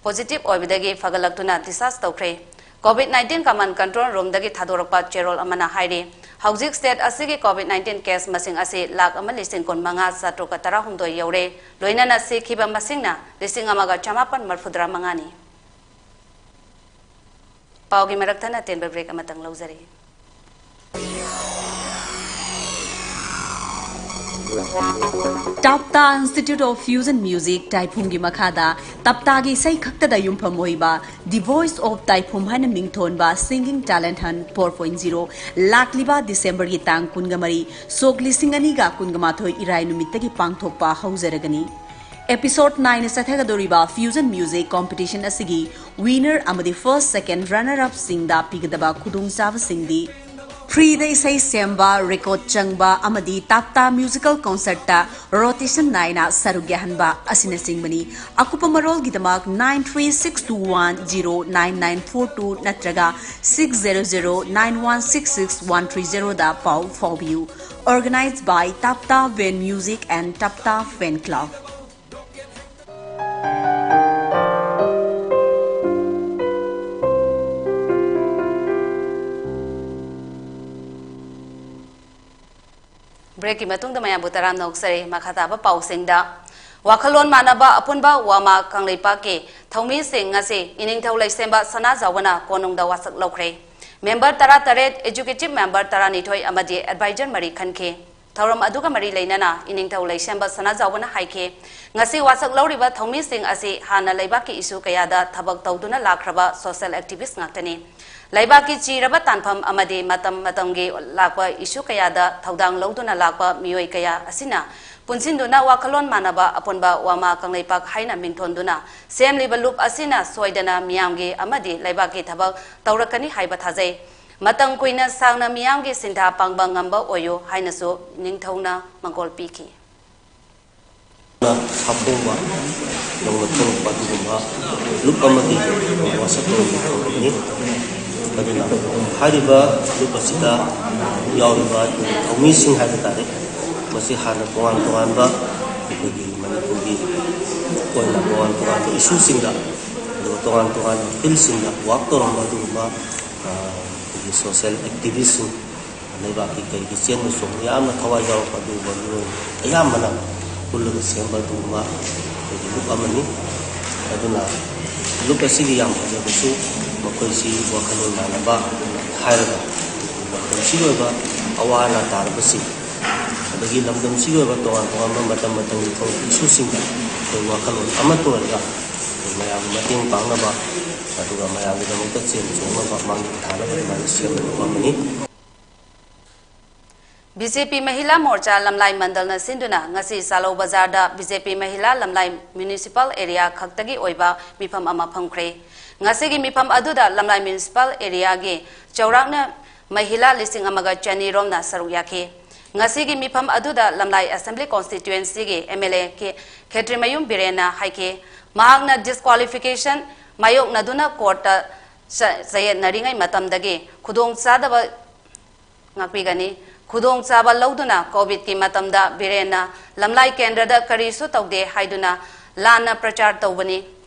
positive ꯑꯣꯏꯕꯗꯒꯤ ꯐꯒꯠꯂꯛꯇꯨꯅ discharge ꯇꯧꯈ꯭ꯔꯦ꯫ COVID nineteen Command Control Roomꯗꯒꯤ ꯊꯥꯗꯣꯔꯛꯄ ꯆꯦꯔꯣꯜ ꯑꯃꯅ ꯍꯥꯏꯔꯤ, ꯍꯧꯖꯤꯛ state ꯑꯁꯤꯒꯤ COVID nineteen case ꯃꯁꯤꯡ ꯑꯁꯤ ꯂꯥꯈ ꯑꯃ ꯂꯤꯁꯤꯡ ꯀꯨꯟꯃꯉꯥ ꯆꯥꯇ꯭ꯔꯨꯛꯀ ꯇꯔꯥꯍꯨꯝꯗꯣꯏ ꯌꯧꯔꯦ꯫ ꯂꯣꯏꯅꯅ ꯁꯤꯈꯤꯕ ꯃꯁꯤꯡꯅ ꯂꯤꯁꯤꯡ ꯑꯃꯒ ꯆꯃꯥꯄꯟ ꯃꯔꯤꯐꯨꯇꯔꯥ ꯃꯉꯥꯅꯤ꯫ ꯄꯥꯎꯒꯤ ꯃꯔꯛ ꯊꯠꯅ ꯑꯇꯦꯟꯕ break ꯑꯃꯇꯪ ꯂꯧꯖꯔꯤ꯫ ꯇꯥꯞꯇꯥ Institute of Fusion Music ꯇꯥꯏꯐꯨꯝꯒꯤ ꯃꯈꯥꯗ ꯇꯥꯞꯇꯥꯒꯤ ꯏꯁꯩ ꯈꯛꯇꯗ ꯌꯨꯝꯐꯝ ꯑꯣꯏꯕ The Voice of ꯇꯥꯏꯐꯨꯝ ꯍꯥꯏꯅ ꯃꯤꯡꯊꯣꯟꯕ Singing Talent Hunt four point zero ꯂꯥꯛꯂꯤꯕ ꯗꯤꯁꯦꯝꯕꯔꯒꯤ ꯇꯥꯡ ꯀꯨꯟꯒ ꯃꯔꯤ, ꯁꯣꯛ ꯂꯤꯁꯤꯡ ꯑꯅꯤꯒ ꯀꯨꯟꯒ ꯃꯥꯊꯣꯏ ꯏꯔꯥꯏ ꯅꯨꯃꯤꯠꯇꯒꯤ ꯄꯥꯡꯊꯣꯛꯄ ꯍꯧꯖꯔꯒꯅꯤ꯫ Episode nine ꯆꯠꯊꯒꯗꯧꯔꯤꯕ Fusion Music Competition ꯑꯁꯤꯒꯤ winner ꯑꯃꯗꯤ first, second, runner up ꯁꯤꯡꯗ ꯄꯤꯒꯗꯕ ꯈꯨꯗꯣꯡꯆꯥꯕꯁꯤꯡꯗꯤ: Free ꯗ ꯏꯁꯩ ꯁꯦꯝꯕ, record ꯆꯪꯕ ꯑꯃꯗꯤ ꯇꯥꯞꯇꯥ Musical Concert ꯇ rotation ꯅꯥꯏꯅ ꯁꯔꯨꯛ ꯌꯥꯍꯟꯕ ꯑꯁꯤꯅꯆꯤꯡꯕꯅꯤ꯫ ꯑꯀꯨꯞꯄ ꯃꯔꯣꯜꯒꯤꯗꯃꯛ nine three six two one zero nine nine four two ꯅꯠꯇ꯭ꯔꯒ six zero zero nine one six six one three zero ꯗ ꯄꯥꯎ ꯐꯥꯎꯕꯤꯌꯨ꯫ Organized by Tapta Van Music and Tapta Fan Club. Break ꯀꯤ ꯃꯇꯨꯡꯗ ꯃꯌꯥꯝꯕꯨ ꯇꯔꯥꯝꯅ ꯑꯣꯛꯆꯔꯤ꯫ ꯃꯈꯥ ꯇꯥꯕ ꯄꯥꯎꯁꯤꯡꯗ, ꯋꯥꯈꯜꯂꯣꯟ ꯃꯥꯟꯅꯕ ꯑꯄꯨꯟꯕ ꯋꯥꯃꯥ ꯀꯪꯂꯩꯄꯥꯛꯀꯤ ꯊꯧꯃꯤꯁꯤꯡ ꯉꯁꯤ ꯏꯅꯤꯡꯊꯧ ꯂꯩꯁꯦꯝꯕ ꯁꯅꯥꯖꯥꯎꯕꯅ ꯀꯣꯅꯨꯡꯗ ꯋꯥꯁꯛ ꯂꯧꯈ꯭ꯔꯦ꯫ Member ꯇꯔꯥꯇꯔꯦꯠ, executive member ꯇꯔꯥꯅꯤꯊꯣꯏ ꯑꯃꯗꯤ advisor ꯃꯔꯤ ꯈꯟꯈꯤ꯫ ꯊꯧꯔꯝ ꯑꯗꯨꯒ ꯃꯔꯤ ꯂꯩꯅꯅ ꯏꯅꯤꯡꯊꯧ ꯂꯩꯁꯦꯝꯕ ꯁꯅꯥꯖꯥꯎꯕꯅ ꯍꯥꯏꯈꯤ, ꯉꯁꯤ ꯋꯥꯁꯛ ꯂꯧꯔꯤꯕ ꯊꯧꯃꯤꯁꯤꯡ ꯑꯁꯤ ꯍꯥꯟꯅ ꯂꯩꯕꯥꯛꯀꯤ issue ꯀꯌꯥꯗ ꯊꯕꯛ ꯇꯧꯗꯨꯅ ꯂꯥꯛꯈ꯭ꯔꯕ social activist ꯉꯥꯛꯇꯅꯤ꯫ ꯂꯩꯕꯥꯛꯀꯤ ꯆꯤꯔꯕ ꯇꯥꯟꯐꯝ ꯑꯃꯗꯤ ꯃꯇꯝ ꯃꯇꯝꯒꯤ ꯂꯥꯛꯄ issue ꯀꯌꯥꯗ ꯊꯧꯗꯥꯡ ꯂꯧꯗꯨꯅ ꯂꯥꯛꯄ ꯃꯤꯑꯣꯏ ꯀꯌꯥ ꯑꯁꯤꯅ ꯄꯨꯟꯁꯤꯟꯗꯨꯅ ꯋꯥꯈꯜꯂꯣꯟ ꯃꯥꯟꯅꯕ ꯑꯄꯨꯟꯕ ꯋꯥꯃꯥ ꯀꯪꯂꯩꯄꯥꯛ ꯍꯥꯏꯅ ꯃꯤꯡꯊꯣꯟꯗꯨꯅ ꯁꯦꯝꯂꯤꯕ ꯂꯨꯞ ꯑꯁꯤꯅ ꯁꯣꯏꯗꯅ ꯃꯤꯌꯥꯝꯒꯤ ꯑꯃꯗꯤ ꯂꯩꯕꯥꯛꯀꯤ ꯊꯕꯛ ꯇꯧꯔꯛꯀꯅꯤ ꯍꯥꯏꯕ ꯊꯥꯖꯩ꯫ ꯃꯇꯝ ꯀꯨꯏꯅ ꯁꯥꯡꯅ ꯃꯤꯌꯥꯝꯒꯤ ꯁꯤꯟꯊꯥ ꯄꯥꯡꯕ ꯉꯝꯕ ꯑꯣꯏꯌꯨ ꯍꯥꯏꯅꯁꯨ ꯅꯤꯡꯊꯧꯅ ꯃꯪꯒꯣꯜ ꯄꯤꯈꯤ꯫ ꯁꯥꯐꯣꯡꯕ ꯅꯧꯅ ꯊꯣꯛꯂꯛꯄ ꯑꯗꯨꯒꯨꯝꯕ ꯂꯨꯞ ꯑꯃꯒꯤ ꯋꯥꯁꯛ ꯇꯧꯕ ꯊꯧꯔꯝꯅꯤ꯫ ꯑꯗꯨꯅ ꯍꯥꯏꯔꯤꯕ ꯂꯨꯞ ꯑꯁꯤꯗ ꯌꯥꯎꯔꯤꯕ ꯊꯧꯃꯤꯁꯤꯡ ꯍꯥꯏꯕ ꯇꯥꯔꯦ, ꯃꯁꯤ ꯍꯥꯟꯅ ꯇꯣꯉꯥꯟ ꯇꯣꯉꯥꯟꯕ ꯑꯩꯈꯣꯏꯒꯤ ꯃꯅꯤꯄꯨꯔꯒꯤ ꯑꯣꯏꯅ ꯇꯣꯉꯥꯟ ꯇꯣꯉꯥꯟꯕ issueꯁꯤꯡꯗ, ꯑꯗꯨꯒ ꯇꯣꯉꯥꯟ ꯇꯣꯉꯥꯟꯕ fieldꯁꯤꯡꯗ work ꯇꯧꯔꯝꯕ ꯑꯗꯨꯒꯨꯝꯕ, ꯑ, ꯑꯩꯈꯣꯏꯒꯤ social activistꯁꯤꯡ, ꯂꯩꯕꯥꯛꯀꯤ ꯀꯩꯒꯤ ꯆꯦꯟꯕ ꯆꯣꯡꯕ ꯌꯥꯝꯅ ꯊꯋꯥꯏ ꯌꯥꯎꯔꯛꯄ ꯑꯗꯨꯒꯨꯝꯕ ꯃꯤꯑꯣꯏ ꯑꯌꯥꯝꯕꯅ ꯄꯨꯜꯂꯒ ꯁꯦꯝꯕ ꯑꯗꯨꯒꯨꯝꯕ ꯑꯩꯈꯣꯏꯒꯤ ꯂꯨꯞ ꯑꯃꯅꯤ꯫ ꯑꯗꯨꯅ ꯂꯨꯞ ꯑꯁꯤꯒꯤ ꯌꯥꯝ ꯐꯖꯕꯁꯨ ꯃꯈꯣꯏꯁꯤ ꯋꯥꯈꯜꯂꯣꯟ ꯃꯥꯟꯅꯕ ꯍꯥꯏꯔꯒ ꯃꯈꯣꯏꯁꯤꯒꯤ ꯑꯣꯏꯕ ꯑꯋꯥ ꯑꯅꯥ ꯇꯥꯔꯕꯁꯤꯡ ꯑꯗꯒꯤ ꯂꯝꯗꯝꯁꯤꯒꯤ ꯑꯣꯏꯕ ꯇꯣꯉꯥꯟ ꯇꯣꯉꯥꯟꯕ ꯃꯇꯝ ꯃꯇꯝꯒꯤ ꯊꯣꯛꯂꯛꯄ ꯏꯁꯨꯁꯤꯡꯗ ꯑꯩꯈꯣꯏ ꯋꯥꯈꯜꯂꯣꯟ ꯑꯃ ꯄꯨꯔꯒ ꯑꯩꯈꯣꯏ ꯃꯌꯥꯝꯒꯤ ꯃꯇꯦꯡ ꯄꯥꯡꯅꯕ, ꯑꯗꯨꯒ ꯃꯌꯥꯝꯒꯤꯗꯃꯛꯇ ꯆꯦꯟ ꯆꯣꯡꯅꯕ ꯃꯥꯡꯖꯤꯜ ꯊꯥꯅꯕ ꯑꯗꯨꯃꯥꯏꯅ ꯁꯦꯝꯕ ꯊꯣꯛꯄ ꯑꯃꯅꯤ꯫ ꯕꯤ ꯖꯦ ꯄꯤ ꯃꯍꯤꯂꯥ ꯃꯣꯔꯆꯥ ꯂꯝꯂꯥꯏ ꯃꯟꯗꯜꯅ ꯁꯤꯟꯗꯨꯅ ꯉꯁꯤ ꯆꯥꯂꯧ ꯕꯖꯥꯔꯗ ꯕꯤ ꯖꯦ ꯄꯤ ꯃꯍꯤꯂꯥ ꯂꯝꯂꯥꯏ ꯃ꯭ꯌꯨꯅꯤꯁꯤꯄꯥꯜ ꯑꯦꯔꯤꯌꯥ ꯈꯛꯇꯒꯤ ꯑꯣꯏꯕ ꯃꯤꯐꯝ ꯑꯃ ꯐꯝꯈ꯭ꯔꯦ꯫ ꯉꯁꯤꯒꯤ ꯃꯤꯐꯝ ꯑꯗꯨꯗ ꯂꯝꯂꯥꯏ ꯃ꯭ꯌꯨꯅꯤꯁꯤꯄꯥꯜ ꯑꯦꯔꯤꯌꯥꯒꯤ ꯆꯥꯎꯔꯥꯛꯅ ꯃꯍꯤꯂꯥ ꯂꯤꯁꯤꯡ ꯑꯃꯒ ꯆꯅꯤ ꯔꯣꯝꯅ ꯁꯔꯨꯛ ꯌꯥꯈꯤ꯫ ꯉꯁꯤꯒꯤ ꯃꯤꯐꯝ ꯑꯗꯨꯗ ꯂꯝꯂꯥꯏ ꯑꯦꯁꯦꯝꯕ꯭ꯂꯤ ꯀꯣꯟꯁꯇꯤꯇ꯭ꯋꯦꯟꯁꯤꯒꯤ ꯑꯦꯝ ꯑꯦꯜ ꯑꯦ ꯈꯦꯇ꯭ꯔꯤꯃꯌꯨꯝ ꯕꯤꯔꯦꯟꯅ ꯍꯥꯏꯈꯤ, ꯃꯍꯥꯛꯅ ꯗꯤꯁꯀ꯭ꯋꯥꯂꯤꯐꯤꯀꯦꯁꯟ ꯃꯥꯌꯣꯛꯅꯗꯨꯅ ꯀꯣꯔꯠꯇ ꯆ- ꯆꯌꯦꯠꯅꯔꯤꯉꯩ ꯃꯇꯝꯗꯒꯤ ꯈꯨꯗꯣꯡꯆꯥꯗꯕ ꯉꯥꯛꯄꯤꯒꯅꯤ꯫ ꯈꯨꯗꯣꯡꯆꯥꯕ ꯂꯧꯗꯨꯅ ꯀꯣꯚꯤꯗꯀꯤ ꯃꯇꯝꯗ ꯕꯤꯔꯦꯟꯅ ꯂꯝꯂꯥꯏ ꯀꯦꯟꯗ꯭ꯔꯗ ꯀꯔꯤꯁꯨ ꯇꯧꯗꯦ ꯍꯥꯏꯗꯨꯅ ꯂꯥꯟꯅ ꯄ꯭ꯔꯆꯥꯔ ꯇꯧꯕꯅꯤ꯫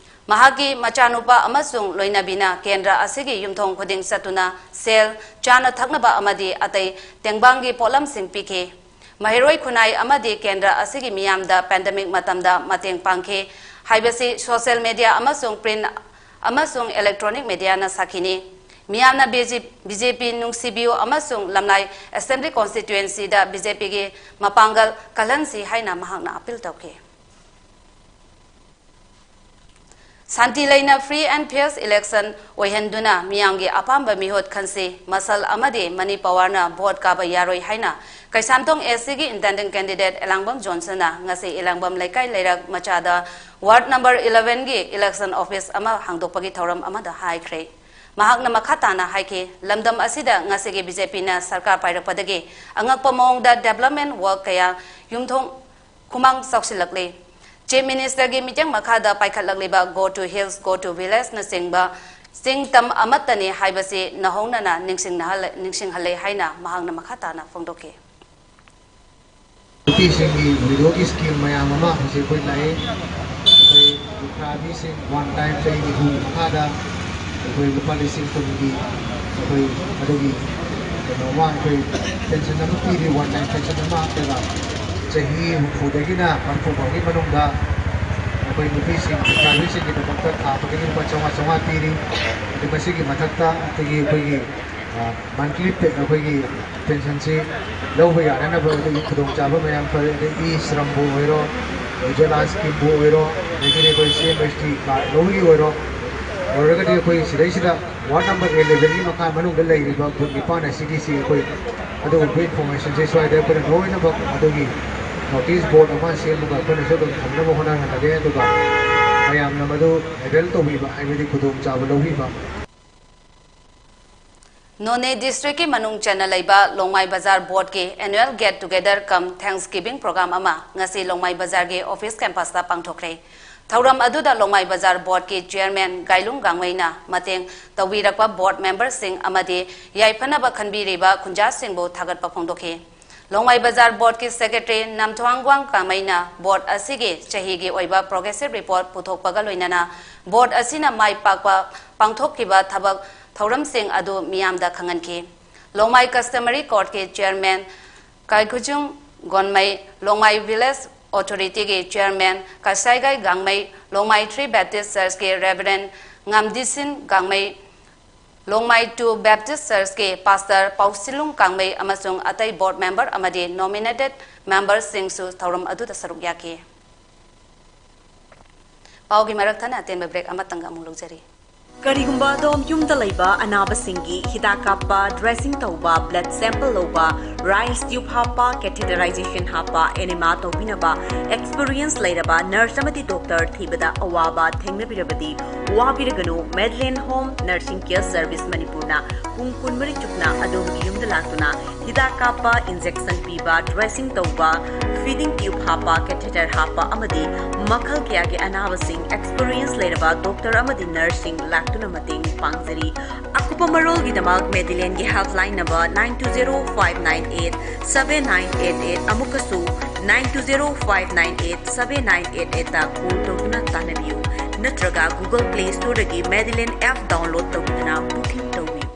ꯃꯍꯥꯛꯀꯤ ꯃꯆꯥꯅꯨꯄꯥ ꯑꯃꯁꯨꯡ ꯂꯣꯏꯅꯕꯤꯅ ꯀꯦꯟꯗ꯭ꯔ ꯑꯁꯤꯒꯤ ꯌꯨꯝꯊꯣꯡ ꯈꯨꯗꯤꯡ ꯆꯠꯇꯨꯅ ꯁꯦꯜ, ꯆꯥꯅ ꯊꯛꯅꯕ ꯑꯃꯗꯤ ꯑꯇꯩ ꯇꯦꯡꯕꯥꯡꯒꯤ ꯄꯣꯠꯂꯝꯁꯤꯡ ꯄꯤꯈꯤ꯫ ꯃꯍꯩꯔꯣꯏ ꯈꯨꯟꯅꯥꯏ ꯑꯃꯗꯤ ꯀꯦꯟꯗ꯭ꯔ ꯑꯁꯤꯒꯤ ꯃꯤꯌꯥꯝꯗ ꯄꯦꯟꯗꯦꯃꯤꯛ ꯃꯇꯝꯗ ꯃꯇꯦꯡ ꯄꯥꯡꯈꯤ ꯍꯥꯏꯕꯁꯤ ꯁꯣꯁꯤꯌꯦꯜ ꯃꯦꯗꯤꯌꯥ ꯑꯃꯁꯨꯡ ꯄ꯭ꯔꯤꯟ ꯑꯃꯁꯨꯡ ꯏꯂꯦꯛꯇ꯭ꯔꯣꯅꯤꯛ ꯃꯦꯗꯤꯌꯥꯅ ꯁꯥꯈꯤꯅꯤ꯫ ꯃꯤꯌꯥꯝꯅ ꯕꯤ ꯖꯦ ꯄꯤ ꯅꯨꯡꯁꯤꯕꯤꯌꯨ ꯑꯃꯁꯨꯡ ꯂꯝꯂꯥꯏ ꯑꯦꯁꯦꯝꯕ꯭ꯂꯤ ꯀꯣꯟꯁꯇꯤꯇ꯭ꯋꯦꯟꯁꯤꯗ ꯕꯤ ꯖꯦ ꯄꯤꯒꯤ ꯃꯄꯥꯡꯒꯜ ꯀꯜꯍꯟꯁꯤ ꯍꯥꯏꯅ ꯃꯍꯥꯛꯅ ꯑꯄꯤꯜ ꯇꯧꯈꯤ꯫ ꯁꯥꯟꯇꯤ ꯂꯩꯅ free and fair election ꯑꯣꯏꯍꯟꯗꯨꯅ ꯃꯤꯌꯥꯝꯒꯤ ꯑꯄꯥꯝꯕ ꯃꯤꯍꯨꯠ ꯈꯟꯁꯤ, ꯃꯁꯜ ꯑꯃꯗꯤ ꯃꯅꯤ ꯄꯋꯥꯔꯅ ꯚꯣꯠ ꯀꯥꯕ ꯌꯥꯔꯣꯏ ꯍꯥꯏꯅ ꯀꯩꯁꯥꯝꯊꯣꯡ ꯑꯦ ꯁꯤꯒꯤ intending candidate ꯑꯦꯂꯥꯡꯕꯝ ꯖꯣꯟꯁꯟꯅ ꯉꯁꯤ ꯏꯂꯥꯡꯕꯝ ꯂꯩꯀꯥꯏ ꯂꯩꯔꯛ ꯃꯆꯥꯗ ward number elevenꯒꯤ election office ꯑꯃ ꯍꯥꯡꯗꯣꯛꯄꯒꯤ ꯊꯧꯔꯝ ꯑꯃꯗ ꯍꯥꯏꯈ꯭ꯔꯦ꯫ ꯃꯍꯥꯛꯅ ꯃꯈꯥ ꯇꯥꯅ ꯍꯥꯏꯈꯤ, ꯂꯝꯗꯝ ꯑꯁꯤꯗ ꯉꯁꯤꯒꯤ ꯕꯤ ꯖꯦ ꯄꯤꯅ ꯁꯔꯀꯥꯔ ꯄꯥꯏꯔꯛꯄꯗꯒꯤ ꯑꯉꯛꯄ ꯃꯑꯣꯡꯗ development work ꯀꯌꯥ ꯌꯨꯝꯊꯣꯡ ꯈꯨꯃꯥꯡ ꯆꯥꯎꯁꯤꯜꯂꯛꯂꯤ꯫ Chief Ministerꯒꯤ ꯃꯤꯠꯌꯦꯡ ꯃꯈꯥꯗ ꯄꯥꯏꯈꯠꯂꯛꯂꯤꯕ Go to Hills, Go to Villageꯅꯆꯤꯡꯕ ꯆꯤꯡ ꯇꯝ ꯑꯃꯠꯇꯅꯤ ꯍꯥꯏꯕꯁꯤ ꯅꯧꯍꯧꯅꯅ ꯅꯤꯡꯁꯤꯡꯅꯍꯜꯂꯦ-, ꯅꯤꯡꯁꯤꯡꯍꯜꯂꯦ ꯍꯥꯏꯅ ꯃꯍꯥꯛꯅ ꯃꯈꯥ ꯇꯥꯅ ꯐꯣꯡꯗꯣꯛꯈꯤ꯫ ꯅꯨꯄꯤꯁꯤꯡꯒꯤ ꯋꯤꯗꯣꯒꯤ ꯁ꯭ꯀꯤꯝ ꯃꯌꯥꯝ ꯑꯃ ꯍꯧꯖꯤꯛ ꯑꯩꯈꯣꯏ ꯂꯥꯛꯑꯦ꯫ ꯑꯩꯈꯣꯏ ꯂꯨꯈ꯭ꯔꯥꯕꯤꯁꯤꯡ ꯋꯥꯟ ꯇꯥꯏꯝ ꯆꯍꯤ ꯅꯤꯐꯨꯒꯤ ꯃꯈꯥꯗ ꯑꯩꯈꯣꯏ ꯂꯨꯄꯥ ꯂꯤꯁꯤꯡ ꯀꯨꯟꯒꯤ ꯑꯩꯈꯣꯏ ꯑꯗꯨꯒꯤ ꯀꯩꯅꯣ ꯑꯃ ꯑꯩꯈꯣꯏ ꯄꯦꯟꯁꯟ ꯑꯃ ꯄꯤꯔꯤ, ꯋꯥꯟ ꯇꯥꯏꯝ ꯄꯦꯟꯁꯟ ꯑꯃ ꯍꯥꯞꯄꯒ ꯆꯍꯤ ꯍꯨꯝꯐꯨꯗꯒꯤꯅ ꯃꯔꯤꯐꯨ ꯐꯥꯎꯒꯤ ꯃꯅꯨꯡꯗ ꯑꯩꯈꯣꯏ ꯅꯨꯄꯤꯁꯤꯡ ꯂꯨꯈ꯭ꯔꯥꯕꯤꯁꯤꯡꯒꯤꯗꯃꯛꯇ ꯊꯥ ꯑꯃꯗꯒꯤ ꯂꯨꯄꯥ ꯆꯥꯝꯃꯉꯥ ꯆꯥꯝꯃꯉꯥ ꯄꯤꯔꯤ꯫ ꯑꯗꯨ ꯃꯁꯤꯒꯤ ꯃꯊꯛꯇ ꯑꯩꯈꯣꯏꯒꯤ ꯑꯩꯈꯣꯏꯒꯤ ꯃꯟꯊꯂꯤ ꯑꯩꯈꯣꯏꯒꯤ ꯄꯦꯟꯁꯟꯁꯤ ꯂꯧꯕ ꯌꯥꯅꯅꯕ ꯑꯩꯈꯣꯏꯒꯤ ꯈꯨꯗꯣꯡꯆꯥꯕ ꯃꯌꯥꯝ ꯐꯔꯦ꯫ ꯑꯗꯩ ꯏ ꯁ꯭ꯔꯝꯕꯨ ꯑꯣꯏꯔꯣ, ꯎꯖꯥꯂꯥ ꯁ꯭ꯀꯤꯝꯕꯨ ꯑꯣꯏꯔꯣ, ꯑꯗꯒꯤꯗꯤ ꯑꯩꯈꯣꯏ ꯁꯤ ꯑꯦꯝ ꯑꯦꯁ ꯇꯤ ꯀꯥꯔꯗ ꯂꯧꯕꯒꯤ ꯑꯣꯏꯔꯣ, ꯑꯣꯏꯔꯒꯗꯤ ꯑꯩꯈꯣꯏ ꯁꯤꯗꯩꯁꯤꯗ ꯋꯥꯔꯗ ꯅꯝꯕꯔ ꯑꯦꯂꯦꯚꯦꯟꯒꯤ ꯃꯈꯥ ꯃꯅꯨꯡꯗ ꯂꯩꯔꯤꯕ ꯕꯨꯠ ꯅꯤꯄꯥꯟ ꯑꯁꯤꯒꯤ ꯁꯤ ꯑꯩꯈꯣꯏ ꯑꯗꯨꯒꯨꯝꯕ ꯏꯟꯐꯣꯔꯃꯦꯁꯟꯁꯦ ꯁ꯭ꯋꯥꯏꯗ ꯑꯩꯈꯣꯏꯅ ꯂꯣꯏꯅꯃꯛ ꯑꯗꯨꯒꯤ ꯅꯣꯇꯤꯁ ꯕꯣꯔꯗ ꯑꯃ ꯁꯦꯝꯃꯒ ꯑꯩꯈꯣꯏꯅꯁꯨ ꯑꯗꯨꯝ ꯊꯝꯅꯕ ꯍꯣꯠꯅꯍꯜꯂꯒꯦ꯫ ꯑꯗꯨꯒ ꯃꯌꯥꯝꯅ ꯃꯗꯨ ꯑꯦꯚꯦꯜ ꯇꯧꯕꯤꯕ, ꯍꯥꯏꯕꯗꯤ ꯈꯨꯗꯣꯡꯆꯥꯕ ꯂꯧꯕꯤꯕ꯫ ꯅꯣꯅꯦ ꯗꯤꯁꯇ꯭ꯔꯤꯛꯀꯤ ꯃꯅꯨꯡ ꯆꯟꯅ ꯂꯩꯕ ꯂꯣꯡꯃꯥꯏ ꯕꯖꯥꯔ ꯕꯣꯔꯗꯀꯤ annual get together cum Thanksgiving program ꯑꯃ ꯉꯁꯤ ꯂꯣꯡꯃꯥꯏ ꯕꯖꯥꯔꯒꯤ ꯑꯣꯐꯤꯁ ꯀꯦꯝꯄꯁꯇ ꯄꯥꯡꯊꯣꯛꯈ꯭ꯔꯦ꯫ ꯊꯧꯔꯝ ꯑꯗꯨꯗ ꯂꯣꯡꯃꯥꯏ ꯕꯖꯥꯔ ꯕꯣꯔꯗꯀꯤ ꯆꯤꯌꯔꯃꯦꯟ ꯒꯥꯏꯂꯨꯡ ꯒꯥꯡꯃꯩꯅ ꯃꯇꯦꯡ ꯇꯧꯕꯤꯔꯛꯄ ꯕꯣꯔꯗ ꯃꯦꯝꯕꯔꯁꯤꯡ ꯑꯃꯗꯤ ꯌꯥꯏꯐꯅꯕ ꯈꯟꯕꯤꯔꯤꯕ ꯈꯨꯟꯖꯥꯁꯤꯡꯕꯨ ꯊꯥꯒꯠꯄ ꯐꯣꯡꯗꯣꯛꯈꯤ꯫ ꯂꯣꯡꯃꯥꯏ ꯕꯖꯥꯔ ꯕꯣꯔꯗꯀꯤ ꯁꯦꯀ꯭ꯔꯦꯇꯔꯤ ꯅꯝꯊ꯭ꯋꯥꯡꯒ꯭ꯋꯥꯡ ꯀꯥꯃꯩꯅ ꯕꯣꯔꯗ ꯑꯁꯤꯒꯤ ꯆꯍꯤꯒꯤ ꯑꯣꯏꯕ ꯄ꯭ꯔꯣꯒ꯭ꯔꯦꯁꯤꯞ ꯔꯤꯄꯣꯔꯠ ꯄꯨꯊꯣꯛꯄꯒ ꯂꯣꯏꯅꯅ ꯕꯣꯔꯗ ꯑꯁꯤꯅ ꯃꯥꯏ ꯄꯥꯛꯄ ꯄꯥꯡꯊꯣꯛꯈꯤꯕ ꯊꯕꯛ ꯊꯧꯔꯝꯁꯤꯡ ꯑꯗꯨ ꯃꯤꯌꯥꯝꯗ ꯈꯪꯍꯟꯈꯤ꯫ ꯂꯣꯡꯃꯥꯏ ꯀꯁꯇꯃꯔꯤ ꯀꯣꯔꯠꯀꯤ ꯆꯤꯌꯔꯃꯦꯟ ꯀꯥꯏꯈꯨꯖꯨꯡ ꯒꯣꯟꯃꯩ, ꯂꯣꯡꯃꯥꯏ ꯚꯤꯂꯦꯖ ꯑꯣꯊꯣꯔꯤꯇꯤꯒꯤ chairman Kasaigai Gangmei, Longmai three Baptist ꯆꯔꯆꯀꯤ reverend Ngamdisin Gangmei, Longmai two Baptist ꯆꯔꯆꯀꯤ ꯄꯥꯁꯇꯔ ꯄꯥꯎꯁꯤꯂꯨꯡ ꯀꯥꯡꯃꯩ ꯑꯃꯁꯨꯡ ꯑꯇꯩ ꯕꯣꯔꯗ ꯃꯦꯝꯕꯔ ꯑꯃꯗꯤ ꯅꯣꯃꯤꯅꯦꯇꯦꯗ ꯃꯦꯝꯕꯔꯁꯤꯡꯁꯨ ꯊꯧꯔꯝ ꯑꯗꯨꯗ ꯁꯔꯨꯛ ꯌꯥꯈꯤ꯫ ꯄꯥꯎꯒꯤ ꯃꯔꯛ ꯊꯠꯅ ꯑꯇꯦꯟꯕ ꯕ꯭ꯔꯦꯛ ꯑꯃꯇꯪ ꯑꯃꯨꯛ ꯂꯧꯖꯔꯤ꯫ ꯀꯔꯤꯒꯨꯝꯕ ꯑꯗꯣꯝ ꯌꯨꯝꯗ ꯂꯩꯕ ꯑꯅꯥꯕꯁꯤꯡꯒꯤ ꯍꯤꯗꯥꯛ ꯀꯥꯞꯄ, ꯗ꯭ꯔꯦꯁꯤꯡ ꯇꯧꯕ, ꯕ꯭ꯂꯗ ꯁꯦꯝꯄꯜ ꯂꯧꯕ, ꯔꯥꯏꯁ ꯇ꯭ꯌꯨꯕ ꯍꯥꯞꯄ, ꯀꯦꯊꯤꯇꯔꯥꯏꯖꯦꯁꯟ ꯍꯥꯞꯄ, ꯑꯦꯅꯦꯃꯥ ꯇꯧꯕꯤꯅꯕ ꯑꯦꯛꯁꯄꯤꯔꯤꯌꯦꯟꯁ ꯂꯩꯔꯕ ꯅꯔꯁ ꯑꯃꯗꯤ ꯗꯣꯛꯇꯔ ꯊꯤꯕꯗ ꯑꯋꯥꯕ ꯊꯦꯡꯅꯕꯤꯔꯕꯗꯤ ꯋꯥꯕꯤꯔꯒꯅꯨ꯫ ꯃꯦꯗꯂꯦꯟ ꯍꯣꯝ ꯅꯔꯁꯤꯡ ꯀꯦꯌꯔ ꯁꯔꯚꯤꯁ ꯃꯅꯤꯄꯨꯔꯅ ꯄꯨꯡ ꯀꯨꯟꯃꯔꯤ ꯆꯨꯞꯅ ꯑꯗꯣꯝꯒꯤ ꯌꯨꯝꯗ ꯂꯥꯛꯇꯨꯅ ꯍꯤꯗꯥꯛ ꯀꯥꯞꯄ, ꯏꯟꯖꯦꯛꯁꯟ ꯄꯤꯕ, ꯗ꯭ꯔꯦꯁꯤꯡ ꯇꯧꯕ, ꯐꯤꯗꯤꯡ ꯇ꯭ꯌꯨꯕ ꯍꯥꯞꯄ, ꯀꯦꯊꯦꯇꯔ ꯍꯥꯞꯄ ꯑꯃꯗꯤ ꯃꯈꯜ ꯀꯌꯥꯒꯤ ꯑꯅꯥꯕꯁꯤꯡ ꯑꯦꯛꯁꯄꯤꯔꯤꯌꯦꯟꯁ ꯂꯩꯔꯕ ꯗꯣꯛꯇꯔ ꯑꯃꯗꯤ ꯅꯔꯁꯁꯤꯡ ꯂꯥꯛꯇꯨꯅ ꯃꯇꯦꯡ ꯄꯥꯡꯖꯔꯤ꯫ ꯑꯀꯨꯞꯄ ꯃꯔꯣꯜꯒꯤꯗꯃꯛ ꯃꯦꯗꯤꯂꯦꯟꯒꯤ helpline number nine two zero five nine eight seven nine eight eight ꯑꯃꯨꯛꯀꯁꯨ nine two zero five nine eight seven nine eight eight ꯇ ꯀꯣꯜ ꯇꯧꯗꯨꯅ ꯇꯥꯟꯅꯕꯤꯌꯨ, ꯅꯠꯇ꯭ꯔꯒ Google Play Storeꯗꯒꯤ ꯃꯦꯗꯤꯂꯦꯟ ꯑꯦꯞ ꯗꯥꯎꯟꯂꯣꯗ ꯇꯧꯗꯨꯅ ꯕꯨꯀꯤꯡ ꯇꯧꯕꯤꯌꯨ꯫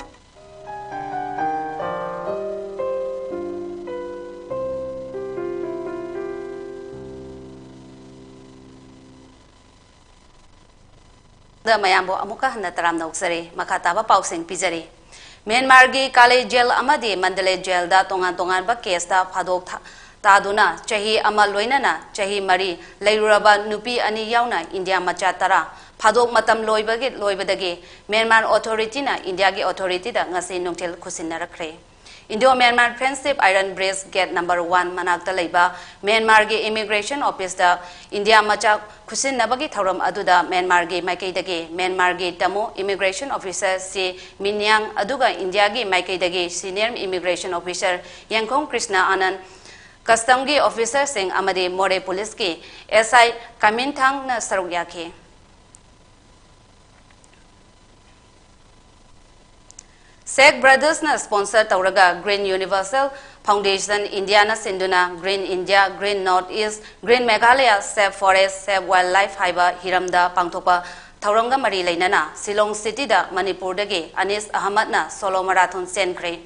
ꯗ ꯃꯌꯥꯝꯕꯨ ꯑꯃꯨꯛꯀ ꯍꯟꯅ ꯇꯔꯥꯝꯅ ꯑꯣꯛꯆꯔꯤ꯫ ꯃꯈꯥ ꯇꯥꯕ ꯄꯥꯎꯁꯤꯡ ꯄꯤꯖꯔꯤ꯫ ꯃ꯭ꯌꯥꯟꯃꯥꯔꯒꯤ ꯀꯥꯂꯦ ꯖꯦꯜ ꯑꯃꯗꯤ ꯃꯟꯗꯂꯦ ꯖꯦꯜꯗ ꯇꯣꯉꯥꯟ ꯇꯣꯉꯥꯟꯕ ꯀꯦꯁꯇ ꯐꯥꯗꯣꯛ ꯊꯥ-, ꯇꯥꯗꯨꯅ ꯆꯍꯤ ꯑꯃ ꯂꯣꯏꯅꯅ ꯆꯍꯤ ꯃꯔꯤ ꯂꯩꯔꯨꯔꯕ ꯅꯨꯄꯤ ꯑꯅꯤ ꯌꯥꯎꯅ ꯏꯟꯗꯤꯌꯥ ꯃꯆꯥ ꯇꯔꯥ ꯐꯥꯗꯣꯛ ꯃꯇꯝ ꯂꯣꯏꯕꯒꯤ, ꯂꯣꯏꯕꯗꯒꯤ ꯃ꯭ꯌꯥꯟꯃꯥꯔ ꯑꯣꯊꯣꯔꯤꯇꯤꯅ ꯏꯟꯗꯤꯌꯥꯒꯤ ꯑꯣꯊꯣꯔꯤꯇꯤꯗ ꯉꯁꯤ ꯅꯨꯡꯊꯤꯜ ꯈꯨꯠꯁꯤꯟꯅꯔꯛꯈ꯭ꯔꯦ꯫ Indo Myanmar Friendship Iron Bridge Gate number one ꯃꯅꯥꯛꯇ ꯂꯩꯕ ꯃ꯭ꯌꯥꯟꯃꯥꯔꯒꯤ ꯏꯃꯤꯒ꯭ꯔꯦꯁꯟ ꯑꯣꯐꯤꯁꯇ ꯏꯟꯗꯤꯌꯥ ꯃꯆꯥ ꯈꯨꯠꯁꯤꯟꯅꯕꯒꯤ ꯊꯧꯔꯝ ꯑꯗꯨꯗ ꯃ꯭ꯌꯥꯟꯃꯥꯔꯒꯤ ꯃꯥꯏꯀꯩꯗꯒꯤ ꯃ꯭ꯌꯥꯟꯃꯥꯔꯒꯤ ꯇꯥꯃꯣ ꯏꯃꯤꯒ꯭ꯔꯦꯁꯟ ꯑꯣꯐꯤꯁꯔ ꯁꯤ ꯃꯤꯟꯌꯥꯡ ꯑꯗꯨꯒ ꯏꯟꯗꯤꯌꯥꯒꯤ ꯃꯥꯏꯀꯩꯗꯒꯤ ꯁꯤꯅꯤꯌꯔ ꯏꯃꯤꯒ꯭ꯔꯦꯁꯟ ꯑꯣꯐꯤꯁꯔ ꯌꯦꯡꯈꯣꯡ ꯀ꯭ꯔꯤꯁꯅ ꯑꯥꯅꯟ, ꯀꯁꯇꯝꯒꯤ ꯑꯣꯐꯤꯁꯔꯁꯤꯡ ꯑꯃꯗꯤ ꯃꯣꯔꯦ ꯄꯨꯂꯤꯁꯀꯤ ꯑꯦꯁ ꯑꯥꯏ ꯀꯥꯃꯤꯟꯊꯥꯡꯅ ꯁꯔꯨꯛ ꯌꯥꯈꯤ꯫ ꯁꯦꯛ ꯕ꯭ꯔꯗꯔꯁꯅ ꯁ꯭ꯄꯣꯟꯁꯔ ꯇꯧꯔꯒ Green Universal Foundation Indiaꯅ ꯁꯤꯟꯗꯨꯅ Green India, Green North East, Green Meghalaya, Save Forest, Save Wildlife ꯍꯥꯏꯕ ꯍꯤꯔꯝꯗ ꯄꯥꯡꯊꯣꯛꯄ ꯊꯧꯔꯝꯒ ꯃꯔꯤ ꯂꯩꯅꯅ ꯁꯤꯂꯣꯡ ꯁꯤꯇꯤꯗ ꯃꯅꯤꯄꯨꯔꯗꯒꯤ ꯑꯅꯤꯁ ꯑꯍꯃꯗꯅ ꯁꯣꯂꯣ ꯃꯔꯥꯊꯣꯟ ꯆꯦꯟꯈ꯭ꯔꯦ꯫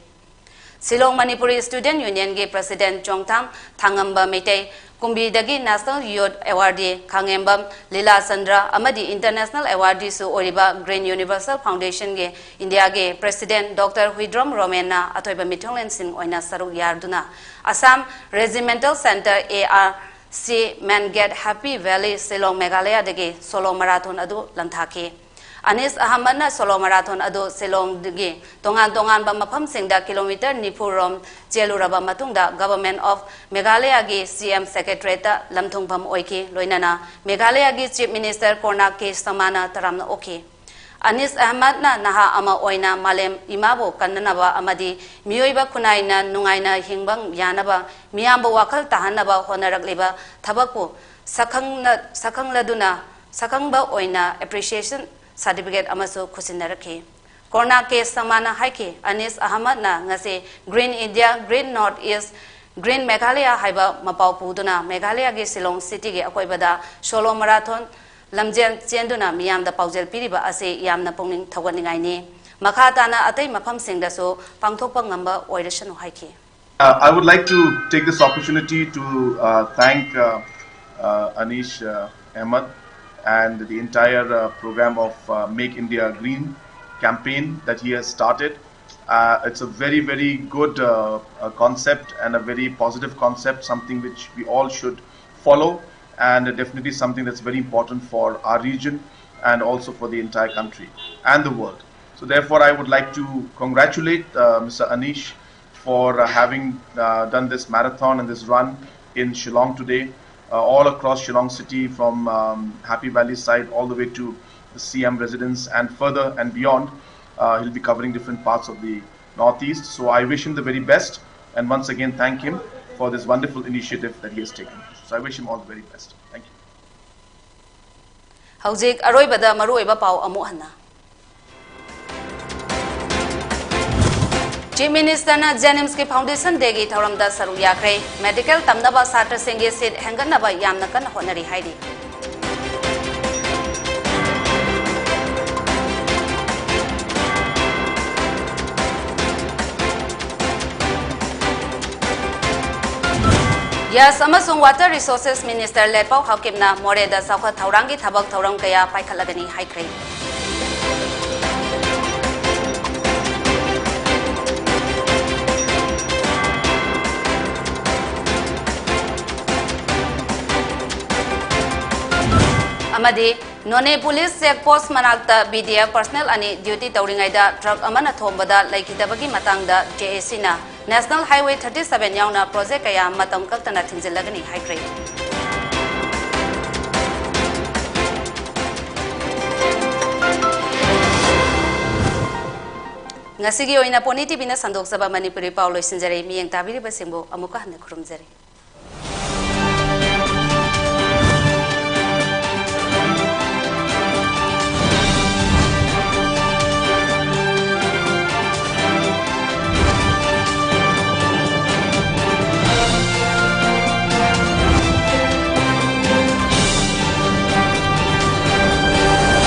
ꯁꯤꯂꯣꯡ ꯃꯅꯤꯄꯨꯔꯤ ꯁ꯭ꯇꯨꯗꯦꯟꯠ ꯌꯨꯅꯤꯌꯟꯒꯤ ꯄ꯭ꯔꯁꯤꯗꯦꯟꯠ ꯆꯣꯡꯊꯥꯝ ꯊꯥꯡꯉꯝꯕ ꯃꯩꯇꯩ, ꯀꯨꯝꯕꯤꯗꯒꯤ national youth awardee Khangembam Lila Chandra ꯑꯃꯗꯤ ꯏꯟꯇꯔꯅꯦꯁꯅꯦꯜ ꯑꯦꯋꯥꯔꯗꯤꯁꯨ ꯑꯣꯏꯔꯤꯕ Green Universal Foundationꯒꯤ ꯏꯟꯗꯤꯌꯥꯒꯤ ꯄ꯭ꯔꯁꯤꯗꯦꯟꯠ ꯗꯣꯛꯇꯔ ꯍꯨꯏꯗ꯭ꯔꯣꯝ ꯔꯣꯃꯦꯟꯅ ꯑꯊꯣꯏꯕ ꯃꯤꯊꯨꯡꯂꯦꯟꯁꯤꯡ ꯑꯣꯏꯅ ꯁꯔꯨꯛ ꯌꯥꯗꯨꯅ Assam regimental centre, A R C, main gate, Happy Valley, Shillong, ꯃꯦꯘꯥꯂꯌꯥꯗꯒꯤ ꯁꯣꯂꯣ ꯃꯔꯥꯊꯣꯟ ꯑꯗꯨ ꯂꯪꯊꯥꯈꯤ꯫ ꯑꯅꯤꯁ ꯑꯍꯃꯗꯅ ꯁꯣꯂꯣ ꯃꯔꯥꯊꯣꯟ ꯑꯗꯨ ꯁꯤꯂꯣꯡꯗꯒꯤ ꯇꯣꯉꯥꯟ ꯇꯣꯉꯥꯟꯕ ꯃꯐꯝꯁꯤꯡꯗ ꯀꯤꯂꯣꯃꯤꯇꯔ ꯅꯤꯐꯨ ꯔꯣꯝ ꯆꯦꯜꯂꯨꯔꯕ ꯃꯇꯨꯡꯗ Government of Meghalayagꯤ ꯁꯤ ꯑꯦꯝ ꯁꯦꯀ꯭ꯔꯦꯇꯔꯤꯌꯦꯠꯇ ꯂꯝꯊꯨꯡꯐꯝ ꯑꯣꯏꯈꯤ꯫ ꯂꯣꯏꯅꯅ ꯃꯦꯘꯥꯂꯌꯥꯒꯤ ꯆꯤꯐ ꯃꯤꯅꯤꯁꯇꯔ ꯀꯣꯔꯅꯥꯛ ꯀꯦ ꯁꯪꯃꯥꯅ ꯇꯔꯥꯝꯅ ꯑꯣꯛꯈꯤ꯫ ꯑꯅꯤꯁ ꯑꯍꯃꯗꯅ ꯅꯍꯥ ꯑꯃ ꯑꯣꯏꯅ ꯃꯥꯂꯦꯝ ꯏꯃꯥꯕꯨ ꯀꯟꯅꯅꯕ ꯑꯃꯗꯤ ꯃꯤꯑꯣꯏꯕ ꯈꯨꯟꯅꯥꯏꯅ ꯅꯨꯡꯉꯥꯏꯅ ꯍꯤꯡꯕ ꯌꯥꯅꯕ, ꯃꯤꯌꯥꯝꯕꯨ ꯋꯥꯈꯜ ꯇꯥꯍꯟꯅꯕ ꯍꯣꯠꯅꯔꯛꯂꯤꯕ ꯊꯕꯛꯄꯨ ꯁꯛꯈꯪꯅ-, ꯁꯛꯈꯪꯂꯗꯨꯅ ꯁꯛꯈꯪꯕ ꯑꯣꯏꯅ ꯑꯦꯄ꯭ꯔꯤꯁꯤꯌꯦꯁꯟ ꯁꯥꯔꯇꯤꯐꯤꯀꯦꯠ ꯑꯃꯁꯨ ꯈꯨꯠꯁꯤꯟꯅꯔꯛꯈꯤ꯫ ꯀꯣꯔꯅꯥꯛ ꯀꯦ ꯁꯪꯃꯥꯅ ꯍꯥꯏꯈꯤ, ꯑꯅꯤꯁ ꯑꯍꯃꯗꯅ ꯉꯁꯤ Green India, Green North East, Green Meghalaya ꯍꯥꯏꯕ ꯃꯄꯥꯎ ꯄꯨꯗꯨꯅ ꯃꯦꯘꯥꯂꯌꯥꯒꯤ ꯁꯤꯂꯣꯡ ꯁꯤꯇꯤꯒꯤ ꯑꯀꯣꯏꯕꯗ ꯁꯣꯂꯣ ꯃꯔꯥꯊꯣꯟ ꯂꯝꯖꯦꯜ ꯆꯦꯟꯗꯨꯅ ꯃꯤꯌꯥꯝꯗ ꯄꯥꯎꯖꯦꯜ ꯄꯤꯔꯤꯕ ꯑꯁꯤ ꯌꯥꯝꯅ ꯄꯨꯛꯅꯤꯡ ꯊꯧꯒꯠꯅꯤꯡꯉꯥꯏꯅꯤ꯫ ꯃꯈꯥ ꯇꯥꯅ ꯑꯇꯩ ꯃꯐꯝꯁꯤꯡꯗꯁꯨ ꯄꯥꯡꯊꯣꯛꯄ ꯉꯝꯕ ꯑꯣꯏꯔꯁꯅꯨ ꯍꯥꯏꯈꯤ꯫ Uh, I would like to take this opportunity to uh, thank uh, uh, Anish uh, Ahmed and the entire uh, program of uh, Make India Green campaign that he has started. Uh, it's a very, very good uh, uh, concept and a very positive concept, something which we all should follow, and definitely something that's very important for our region and also for the entire country and the world. So, therefore, I would like to congratulate uh, Mister Anish for uh, having uh, done this marathon and this run in Shillong today, uh, all across Shillong city, from um, Happy Valley side all the way to the C M residence and further and beyond. Uh, he'll be covering different parts of the Northeast. So I wish him the very best, and once again thank him for this wonderful initiative that he has taken. So I wish him all the very best. Thank you. ꯍꯧꯖꯤꯛ ꯑꯔꯣꯏꯕꯗ ꯃꯔꯨꯑꯣꯏꯕ ꯄꯥꯎ ꯑꯃꯨꯛ ꯍꯟꯅ꯫ Chief Minister ꯅ JNIMS ꯀꯤ Foundation Day ꯒꯤ ꯊꯧꯔꯝꯗ ꯁꯔꯨꯛ ꯌꯥꯈ꯭ꯔꯦ꯫ Medical ꯇꯝꯅꯕ ꯁꯥꯇ꯭ꯔꯁꯤꯡꯒꯤ seat ꯍꯦꯟꯒꯠꯅꯕ ꯌꯥꯝꯅ ꯀꯟꯅ ꯍꯣꯠꯅꯔꯤ ꯍꯥꯏꯔꯤ꯫ Gas ꯑꯃꯁꯨꯡ Water Resources Minister ꯂꯦꯠꯄꯥꯎ ꯍꯥꯀꯤꯝꯅ ꯃꯣꯔꯦꯗ ꯆꯥꯎꯈꯠ ꯊꯧꯔꯥꯡꯒꯤ ꯊꯕꯛ ꯊꯧꯔꯝ ꯀꯌꯥ ꯄꯥꯏꯈꯠꯂꯒꯅꯤ ꯍꯥꯏꯈ꯭ꯔꯦ꯫ ꯑꯃꯗꯤ ꯅꯣꯅꯦ police check post ꯃꯅꯥꯛꯇ BDF personnel ꯑꯅꯤ duty ꯇꯧꯔꯤꯉꯩꯗ truck ꯑꯃꯅ ꯊꯣꯝꯕꯗ ꯂꯩꯈꯤꯗꯕꯒꯤ ꯃꯇꯥꯡꯗ JAC ꯅ National Highway thirty seven ꯌꯥꯎꯅ project ꯀꯌꯥ ꯃꯇꯝ ꯀꯛꯇꯅ ꯊꯤꯡꯖꯤꯜꯂꯒꯅꯤ ꯍꯥꯏꯈ꯭ꯔꯦ꯫ ꯉꯁꯤꯒꯤ ꯑꯣꯏꯅ Pony TV ꯅ ꯁꯟꯗꯣꯛꯆꯕ ꯃꯅꯤꯄꯨꯔꯤ ꯄꯥꯎ ꯂꯣꯏꯁꯤꯟꯖꯔꯦ꯫ ꯃꯤꯠꯌꯦꯡ ꯇꯥꯕꯤꯔꯤꯕꯁꯤꯡꯕꯨ ꯑꯃꯨꯛꯀ ꯍꯟꯅ ꯈꯨꯔꯨꯝꯖꯔꯤ꯫